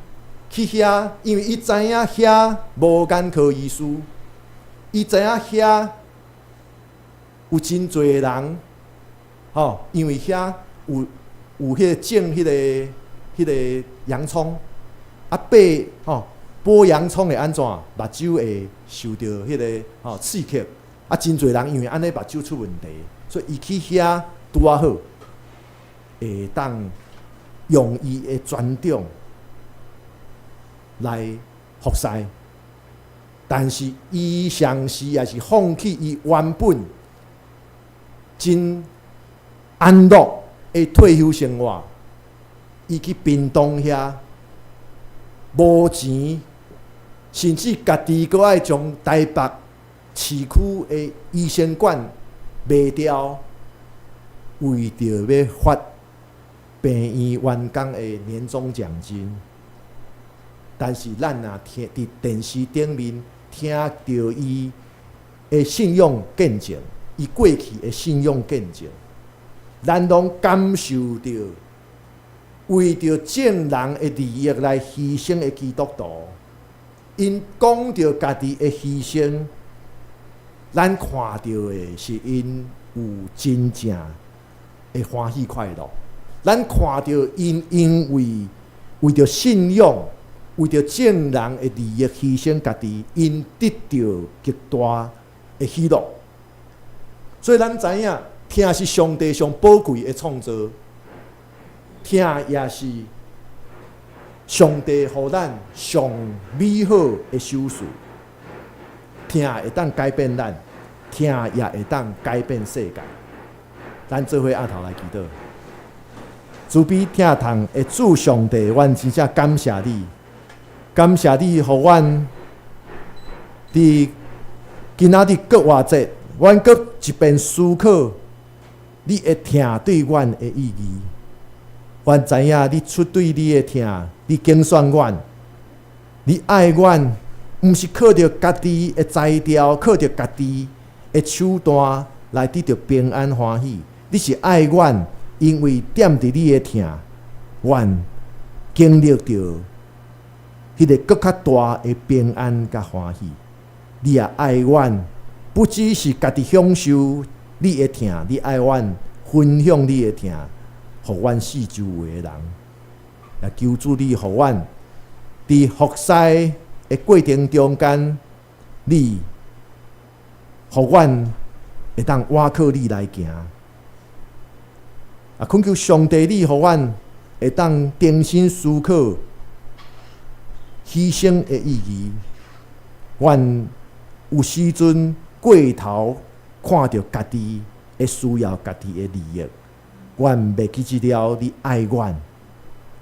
去遐，因為伊知影遐無眼科醫師，伊知影遐有真濟人，吼，因為遐有彼個種彼個洋蔥，啊，剝吼剝洋蔥會按怎？目睭會受著彼個吼刺激，啊，真濟人因為按呢目睭出問題，所以伊去遐拄仔好，會當用伊的專長來服侍，但是伊嘗試也是放棄伊原本真安樂的退休生活，伊去屏東遐無錢，甚至家己閣愛將台北市區的醫生館賣掉，為著欲發病院員工的年終獎金。但是咱若聽佇電視頂面聽著伊的信仰見證，伊過去的信仰見證，咱攏感受著為著眾人的利益來犧牲的基督徒，𪜶講著家己的犧牲，咱看著的是𪜶有真正的歡喜快樂。咱看著𪜶因為為著信仰，為著眾人的利益犧牲家己，𪜶得著極大的喜樂。所以咱知影，疼是上帝上寶貴的創造，疼也是上帝予咱上美好的賞賜。疼會當改變咱，疼也會當改變世界。咱做伙徬頭來祈禱。慈悲疼痛的主上帝，阮真正感謝你，感謝你予阮佇今仔日復活節，阮閣一遍思考你的疼對阮的意義。阮知影你出對你的疼，你揀選阮，你愛阮，毋是靠著家己的才調，靠著家己的手段來得著平安歡喜。你是愛阮，因為踮佇你的疼，阮經歷著彼個閣較大的平安佮歡喜。你也愛阮，不只是家己享受你的疼，你愛阮分享你的疼，予阮四周圍的人。也求主你予阮佇服侍的過程中間，你予阮會當倚靠你來行。啊，懇求上帝，你予阮會當重新思考犧牲的意義。阮有時陣過頭看著家己的需要、家己的利益，阮袂記得了你愛阮，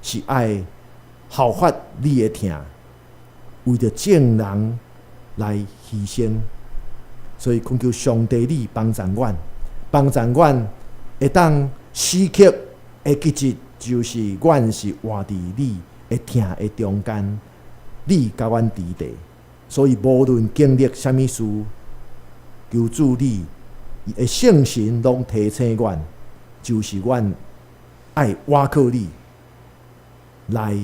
是愛效法你的疼，為著眾人來犧牲。所以懇求上帝你幫助阮，幫助阮會當時刻會記得，就是阮是活佇你的疼的中間，你佮阮佇咧。所以無論經歷啥物事，求主你的聖神攏提醒阮，就是阮愛倚靠你來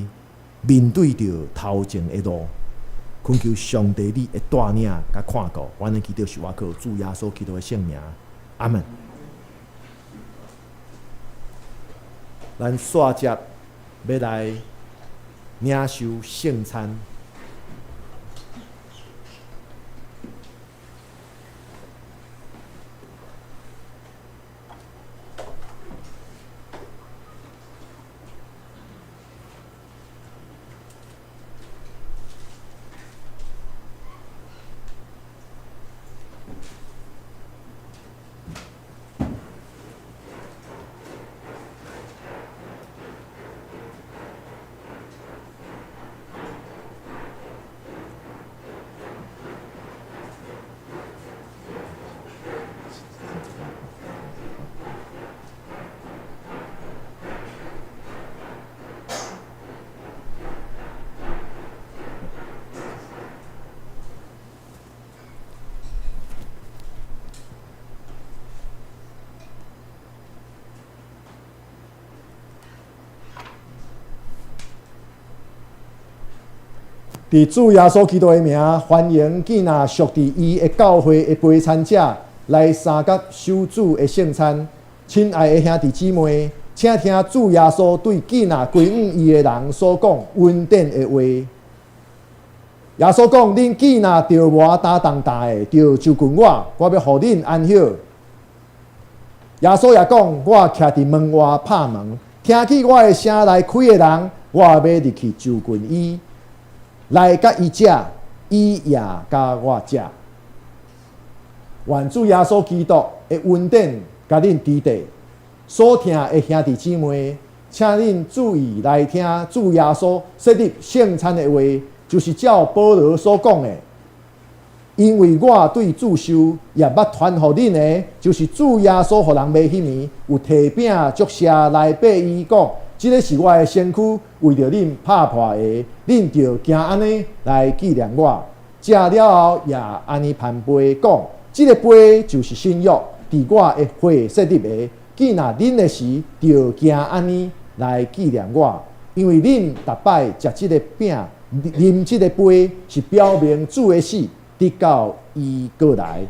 面對著頭前的路。懇求上帝你的帶領佮看顧，阮的祈禱是倚靠主耶穌基督的聖名，阿門。咱煞接欲來領受聖餐。佇主耶穌基督的名，歡迎囝若屬佇伊的教會的陪餐者來相佮守主的聖餐。親愛的兄弟姊妹，請聽主耶穌對囝若歸向伊的人所講恩典的話。耶穌講：恁囝若著無擔重擔的，著就近我，我欲予恁安歇。耶穌也講：我徛佇門外拍門，聽見我的聲來開的人，我欲入去就近伊，來佮伊食，伊也佮我食。願主耶穌基督的恩典共恁佇底。所聽的兄弟姊妹，請恁注意來聽主耶穌設立聖餐的話，就是照保羅所講的。因為我對主受，也捌傳予恁的，就是主耶穌予人賣彼暝，有提餅祝謝來擘伊講：這个是我的身軀，為著恁拍破的，恁著行按呢來紀念我。食了後也按呢捧杯講：這个杯就是新約，佇我的血設立的。既若啉的時，著行按呢來紀念我。因為恁逐擺食這个餅、啉這个杯，是表明主的死，直到伊閣來。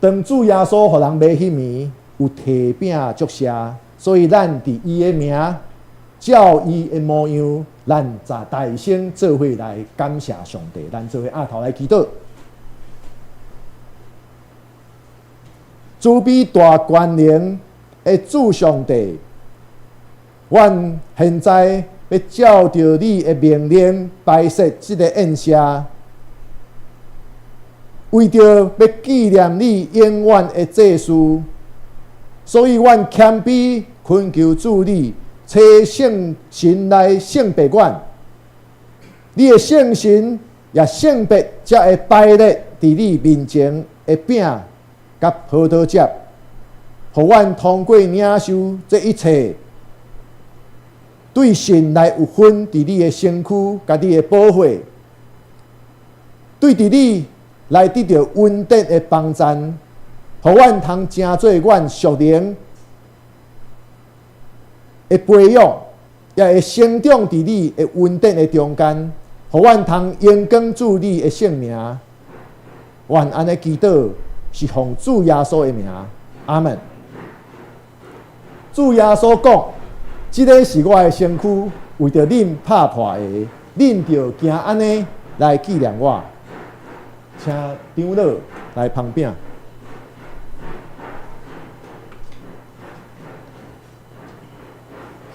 當主耶穌予人賣彼暝，有提餅祝謝，所以咱佇伊的名，照伊的模樣，咱就大聲做伙來感謝上帝。咱做伙徛頭來祈禱。慈悲大權能的主上帝，阮現在欲照著你的命令擺設這个宴席，為著欲紀念你永遠的祭司，所以阮謙卑懇求主你，差聖神來聖別阮。你的聖神也聖別這个擺列佇你面前的餅佮葡萄汁，予阮通過領受這一切，對神來有份佇你的身軀佮你的寶血，對佇你來得著恩典的幫贊，予阮通成做阮屬靈的培養，也會成長佇你的恩典的中間，予阮通榮光主你的聖名。阮按呢祈禱，是奉主耶穌的名，阿門。主耶穌講：這个是我的身軀，為著恁拍破的，恁著行按呢來紀念我。請長老來捧餅。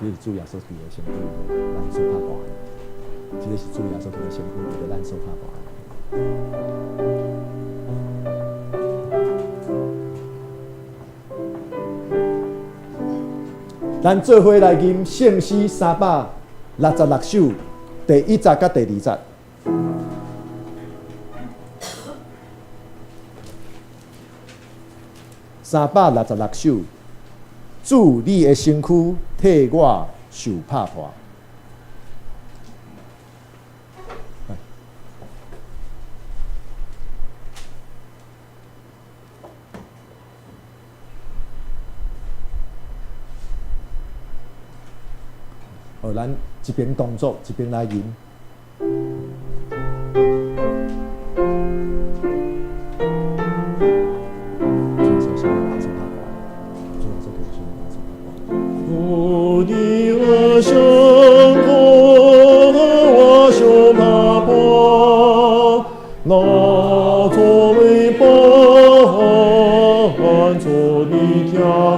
這是主耶穌基督的身軀，咱所拍破的。這个是主耶穌基督的身軀，為著咱所拍破的。咱做伙來吟聖詩366首，第一節佮第二節。366首，主你的身軀替我受拍破。好，咱一邊動作一邊來吟。主的身軀我受拍破，那作為幫助的聽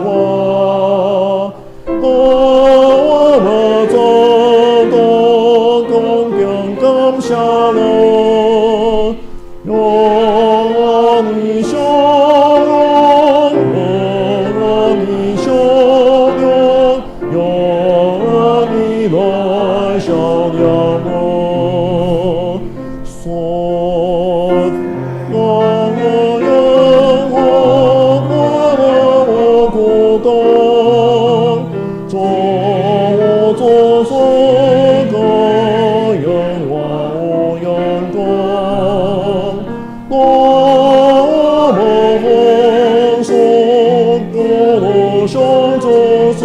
我，當我們做到恭敬感謝了，讓你笑容，讓你笑容，讓你來笑容我，所讓我讓我我孤單，做我做所個讓我陽光，多麼豐碩，多想做所，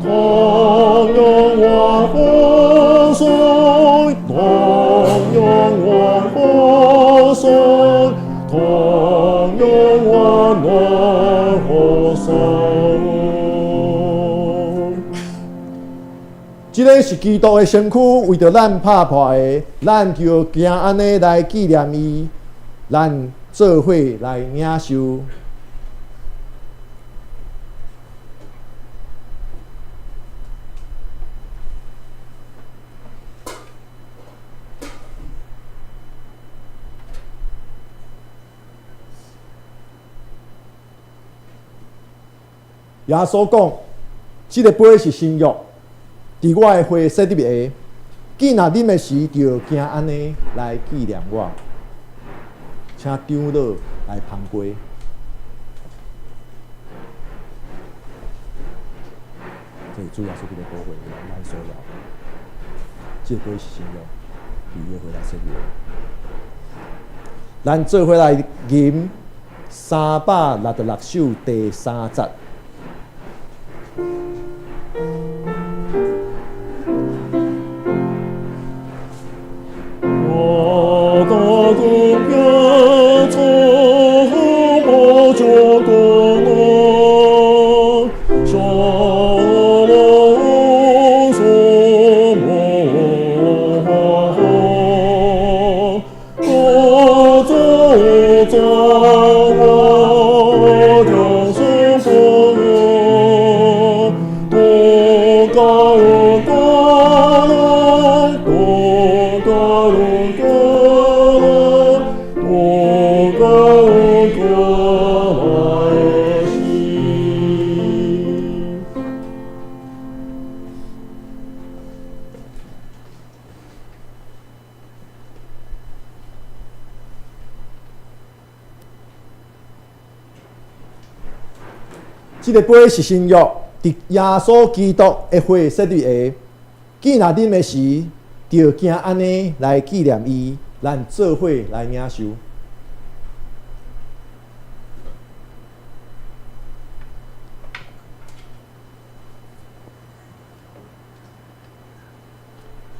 他這个是基督的身軀，為著咱拍破的，咱就行按呢來紀念伊，咱做伙來領受。耶穌講：這个杯是新約，佇我的血設立的。既若啉的時，就行按呢來紀念我。請長老來捧杯。這是主耶穌基督寶血，咱所要。這個杯是新約，佇伊的血來設立的。咱做伙來吟366首第三節。我的主耶穌，我主公，上我所我，我主主我的师傅，多高高多高高多高高的心。這个杯是新約，佇耶穌基督的血設立的。既若啉的時，就行按呢來紀念伊，咱做伙來領受。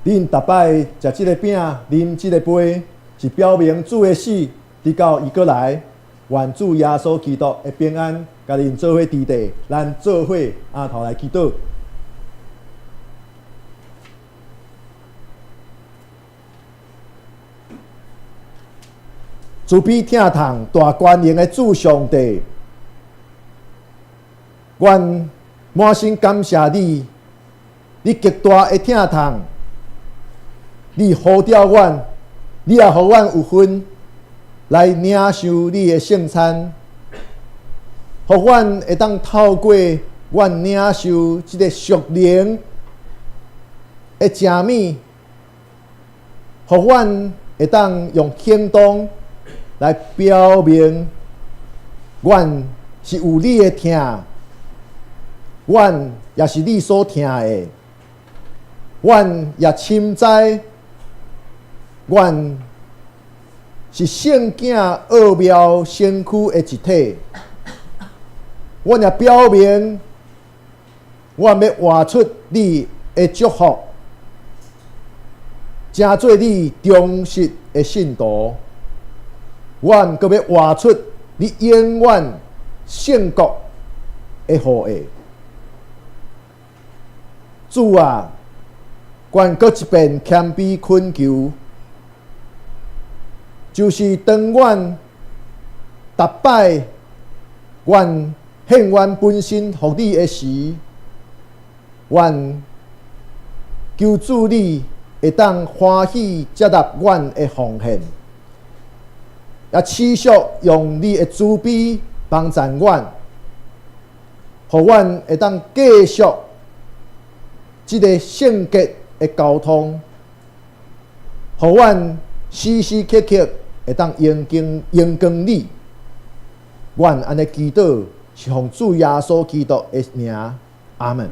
恁逐擺食這个餅，啉這個杯，是表明主的死，直到伊閣來。願主耶穌基督的平安，共恁做伙佇地，咱做伙阿頭來祈禱。慈悲疼痛大權能的主上帝，阮滿心感謝你，你極大的疼痛，你呼召阮，你也予阮有份來領受你的聖餐，予阮會當透過阮領受這个屬靈的食物，予阮會當用行動來表明，阮是有你的疼，阮也是你所疼的，阮也深知，阮是聖囝奧妙身軀的一體，阮也表明，阮欲活出你的祝福，成做你忠實的信徒。阮閣欲活出你永遠聖國的後裔。主啊，阮閣一遍謙卑懇求，就是當阮逐擺阮獻阮本身予你的時，阮求主你會當歡喜接納阮的奉獻，也持續用你的慈悲幫助阮，予阮會當繼續這个聖潔的交通，予阮時時刻刻會當榮光你。阮按呢祈禱是奉主耶穌基督的名，阿門。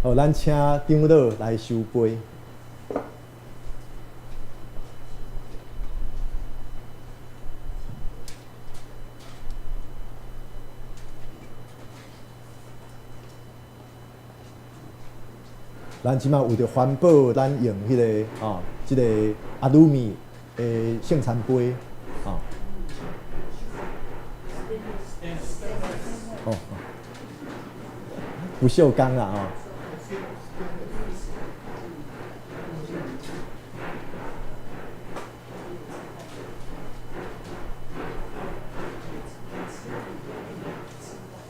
好，咱請長老來收杯。咱這馬為著環保，咱用彼個哦，這個阿魯米的聖餐杯，哦，哦，不鏽鋼啦，哦。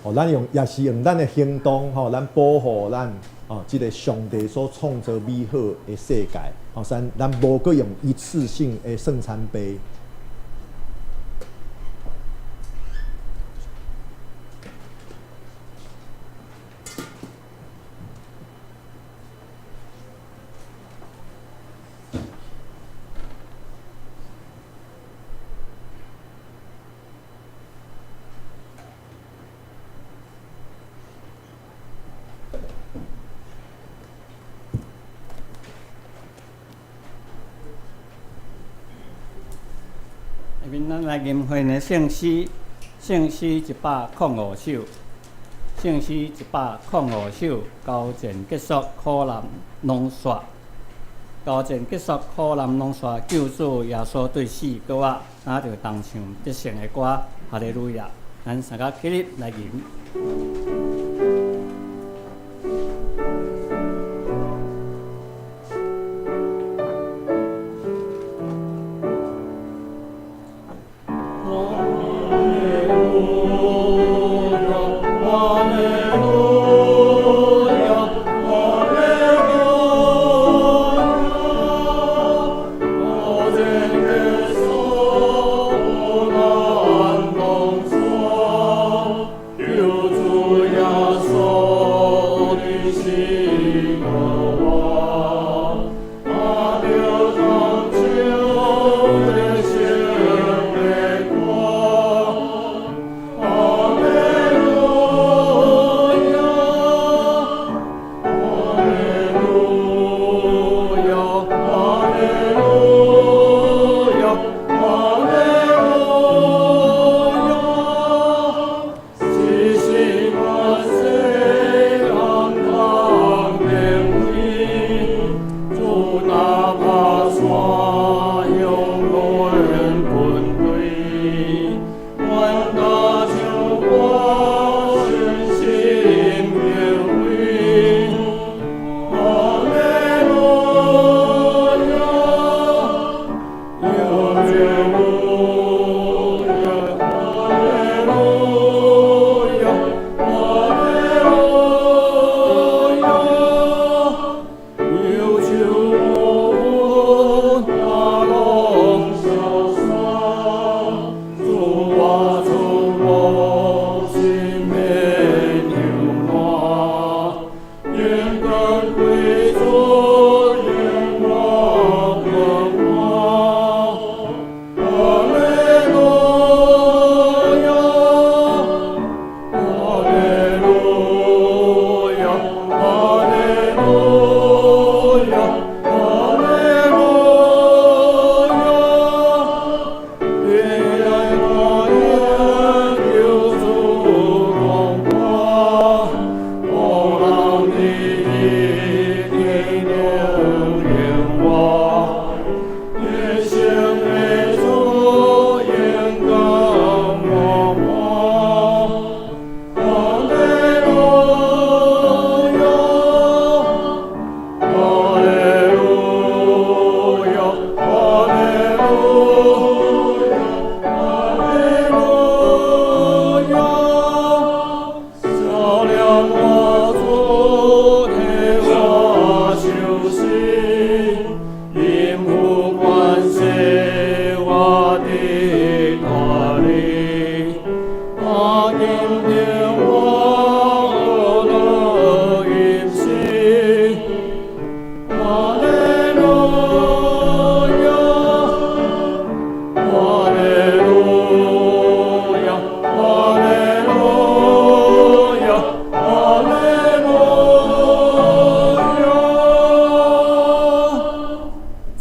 哦，咱用也是用咱的行動，吼，咱保護咱哦，這個上帝所創造美好的世界，吼，咱無閣用一次性的聖餐杯。下面咱來吟會的聖詩，聖詩105首，聖詩105首，交戰結束，苦難攏煞，交戰結束，苦難攏煞，救主耶穌對死閣活，咱就同唱得勝的歌，哈利路亞！咱三個起立來吟。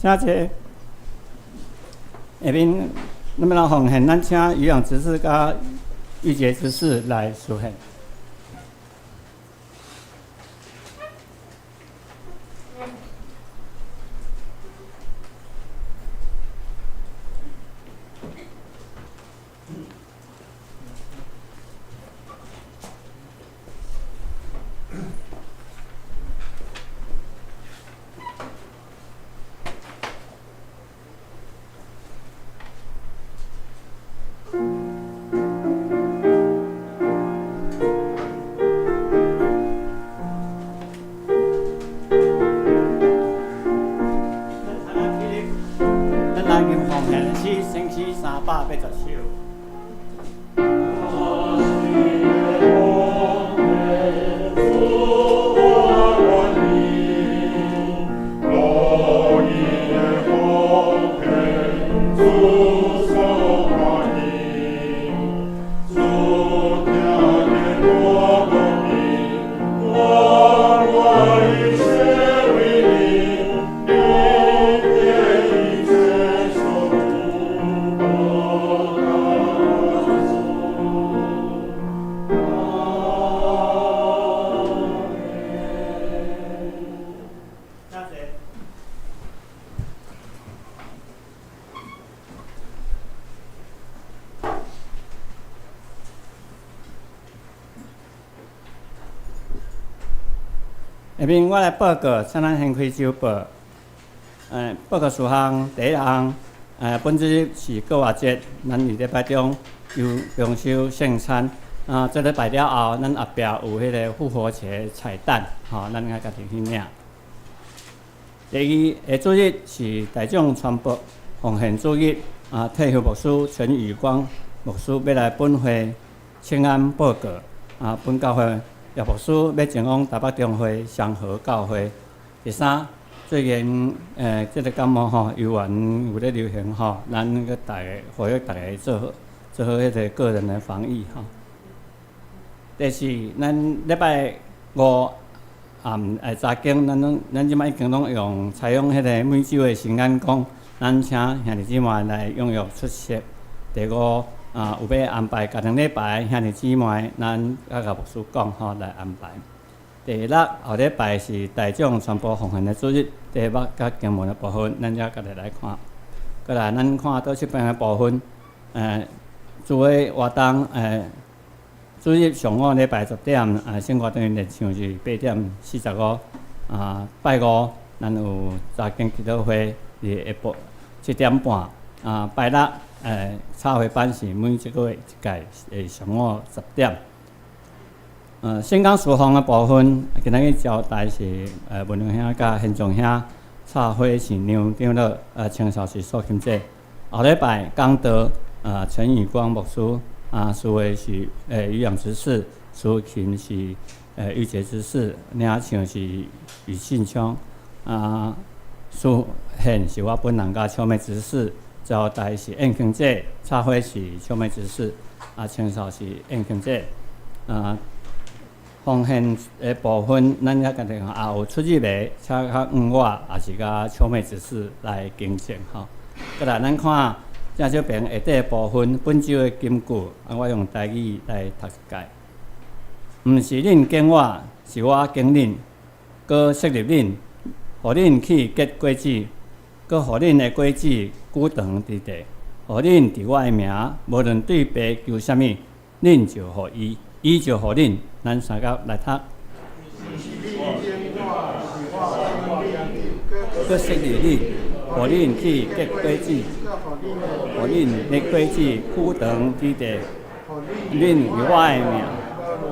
請坐。下面，咱們來奉獻，咱請漁養執事佮玉潔執事來示獻。380首。下面我来报告，请咱先开周报。报告事项第一项，本周日是复活节，咱伫礼拜中有灵修圣餐。啊，这礼拜了后，咱后壁有彼个复活节彩蛋，吼，咱爱家己去领。第二个主日是大众传播奉献主日，啊，退休牧师陈宇光牧师欲来本会请安报告，啊，本教会叶牧师欲前往台北中会双和教会。第三，最近这个感冒吼，犹原有咧流行吼，咱阁逐家呼吁逐家做好做好彼个个人的防疫吼。第四，咱礼拜五暗早间，咱拢咱这摆已经拢用采用彼个每周的神眼光，咱请兄弟姊妹来踊跃出席。第五，啊，有欲安排家庭礼拜，兄弟姊妹，咱佮共牧师讲吼来安排。第六，后礼拜是大众传播奉献的主日，题目佮经文的部分，咱才家己来看。过来，咱看倒这边的部分，主的活动，主日上午礼拜10点，啊，圣歌队练唱是8:45，啊，拜五咱有查经祈祷会，伫下晡7点半，啊，拜六，插花班是每一个月一届，上午10点。圣工事奉的部分，今仔日交代是，文龙兄佮贤仲兄，插花是梁长乐，清扫是苏琴姐。后礼拜讲道，陈宇光牧师。啊，司会是渔养执事，司琴是玉洁执事，领唱是余信昌，啊，司献是我本人佮秋妹执事，招待是燕青姐，插花是秋妹执事，啊，清扫是燕青姐，啊，奉献的部分，咱遐家己看，也有出入的，请较问我，也是佮秋妹执事来更正吼。过来，咱看。正小平下底的部分，本周的金句，啊，我用台语来读一解。毋是恁拣我，是我拣恁，阁设立恁，予恁去结果子，阁予恁的果子久长伫地，予恁伫我的名，无论对父求啥物，恁就予伊，伊就予恁。咱三甲来读。阁设立恁，予恁去结果子，予恁的果子久长伫地，恁伫我的名，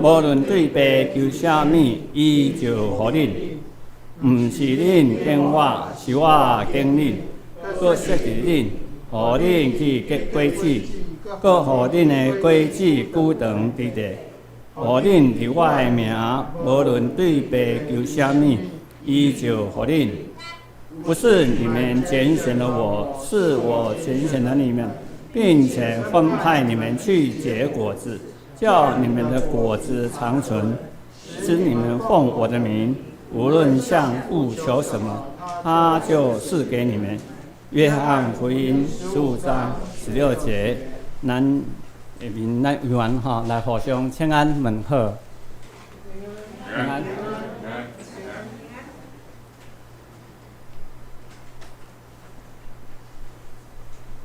无论对父求啥物，伊就予恁。毋是恁拣我，是我拣恁，阁设立恁，予恁去结果子，阁予恁的果子久长伫地，予恁伫我的名，无论对父求啥物，伊就予恁。不是你们拣选了我，是我拣选了你们，并且分派你们去结果子，叫你们的果子长存，使你们奉我的名，无论向父求什么，他就赐给你们。约翰福音15章16节，咱下面咱委员吼来互相请安问好。平安。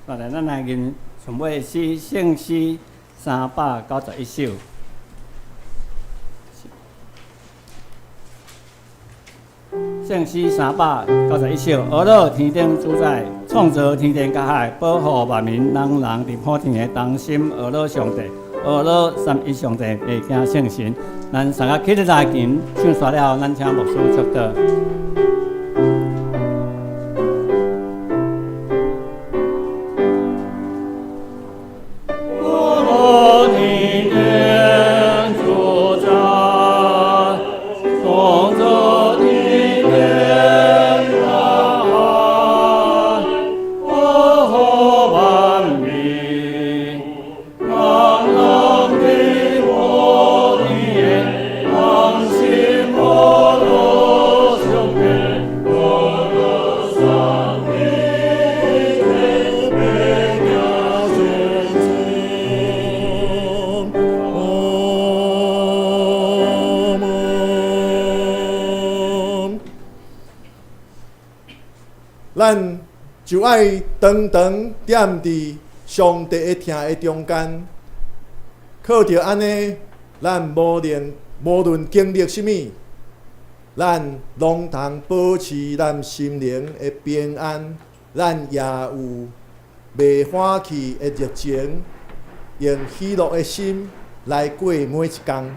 过来，咱来吟上尾诗圣诗391首。圣诗391首，阿乐天顶主宰，创造天地佮海，保护万民，人人伫普天下同心阿乐上帝，阿乐三一上帝，袂惊圣神。咱三个起立来琴，唱煞了后，咱请牧师祝祷。咱就愛長長踮佇上帝的疼的中間，靠著按呢，咱無論經歷啥物，咱攏通保持咱心靈的平安，咱也有袂緩去的熱情，用喜樂的心來過每一工。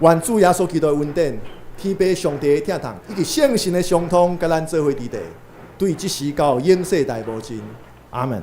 願主耶穌基督的恩典、天父上帝的疼痛，以及聖神的相通，佮咱做伙佇地，對這時到永世代無盡。阿門。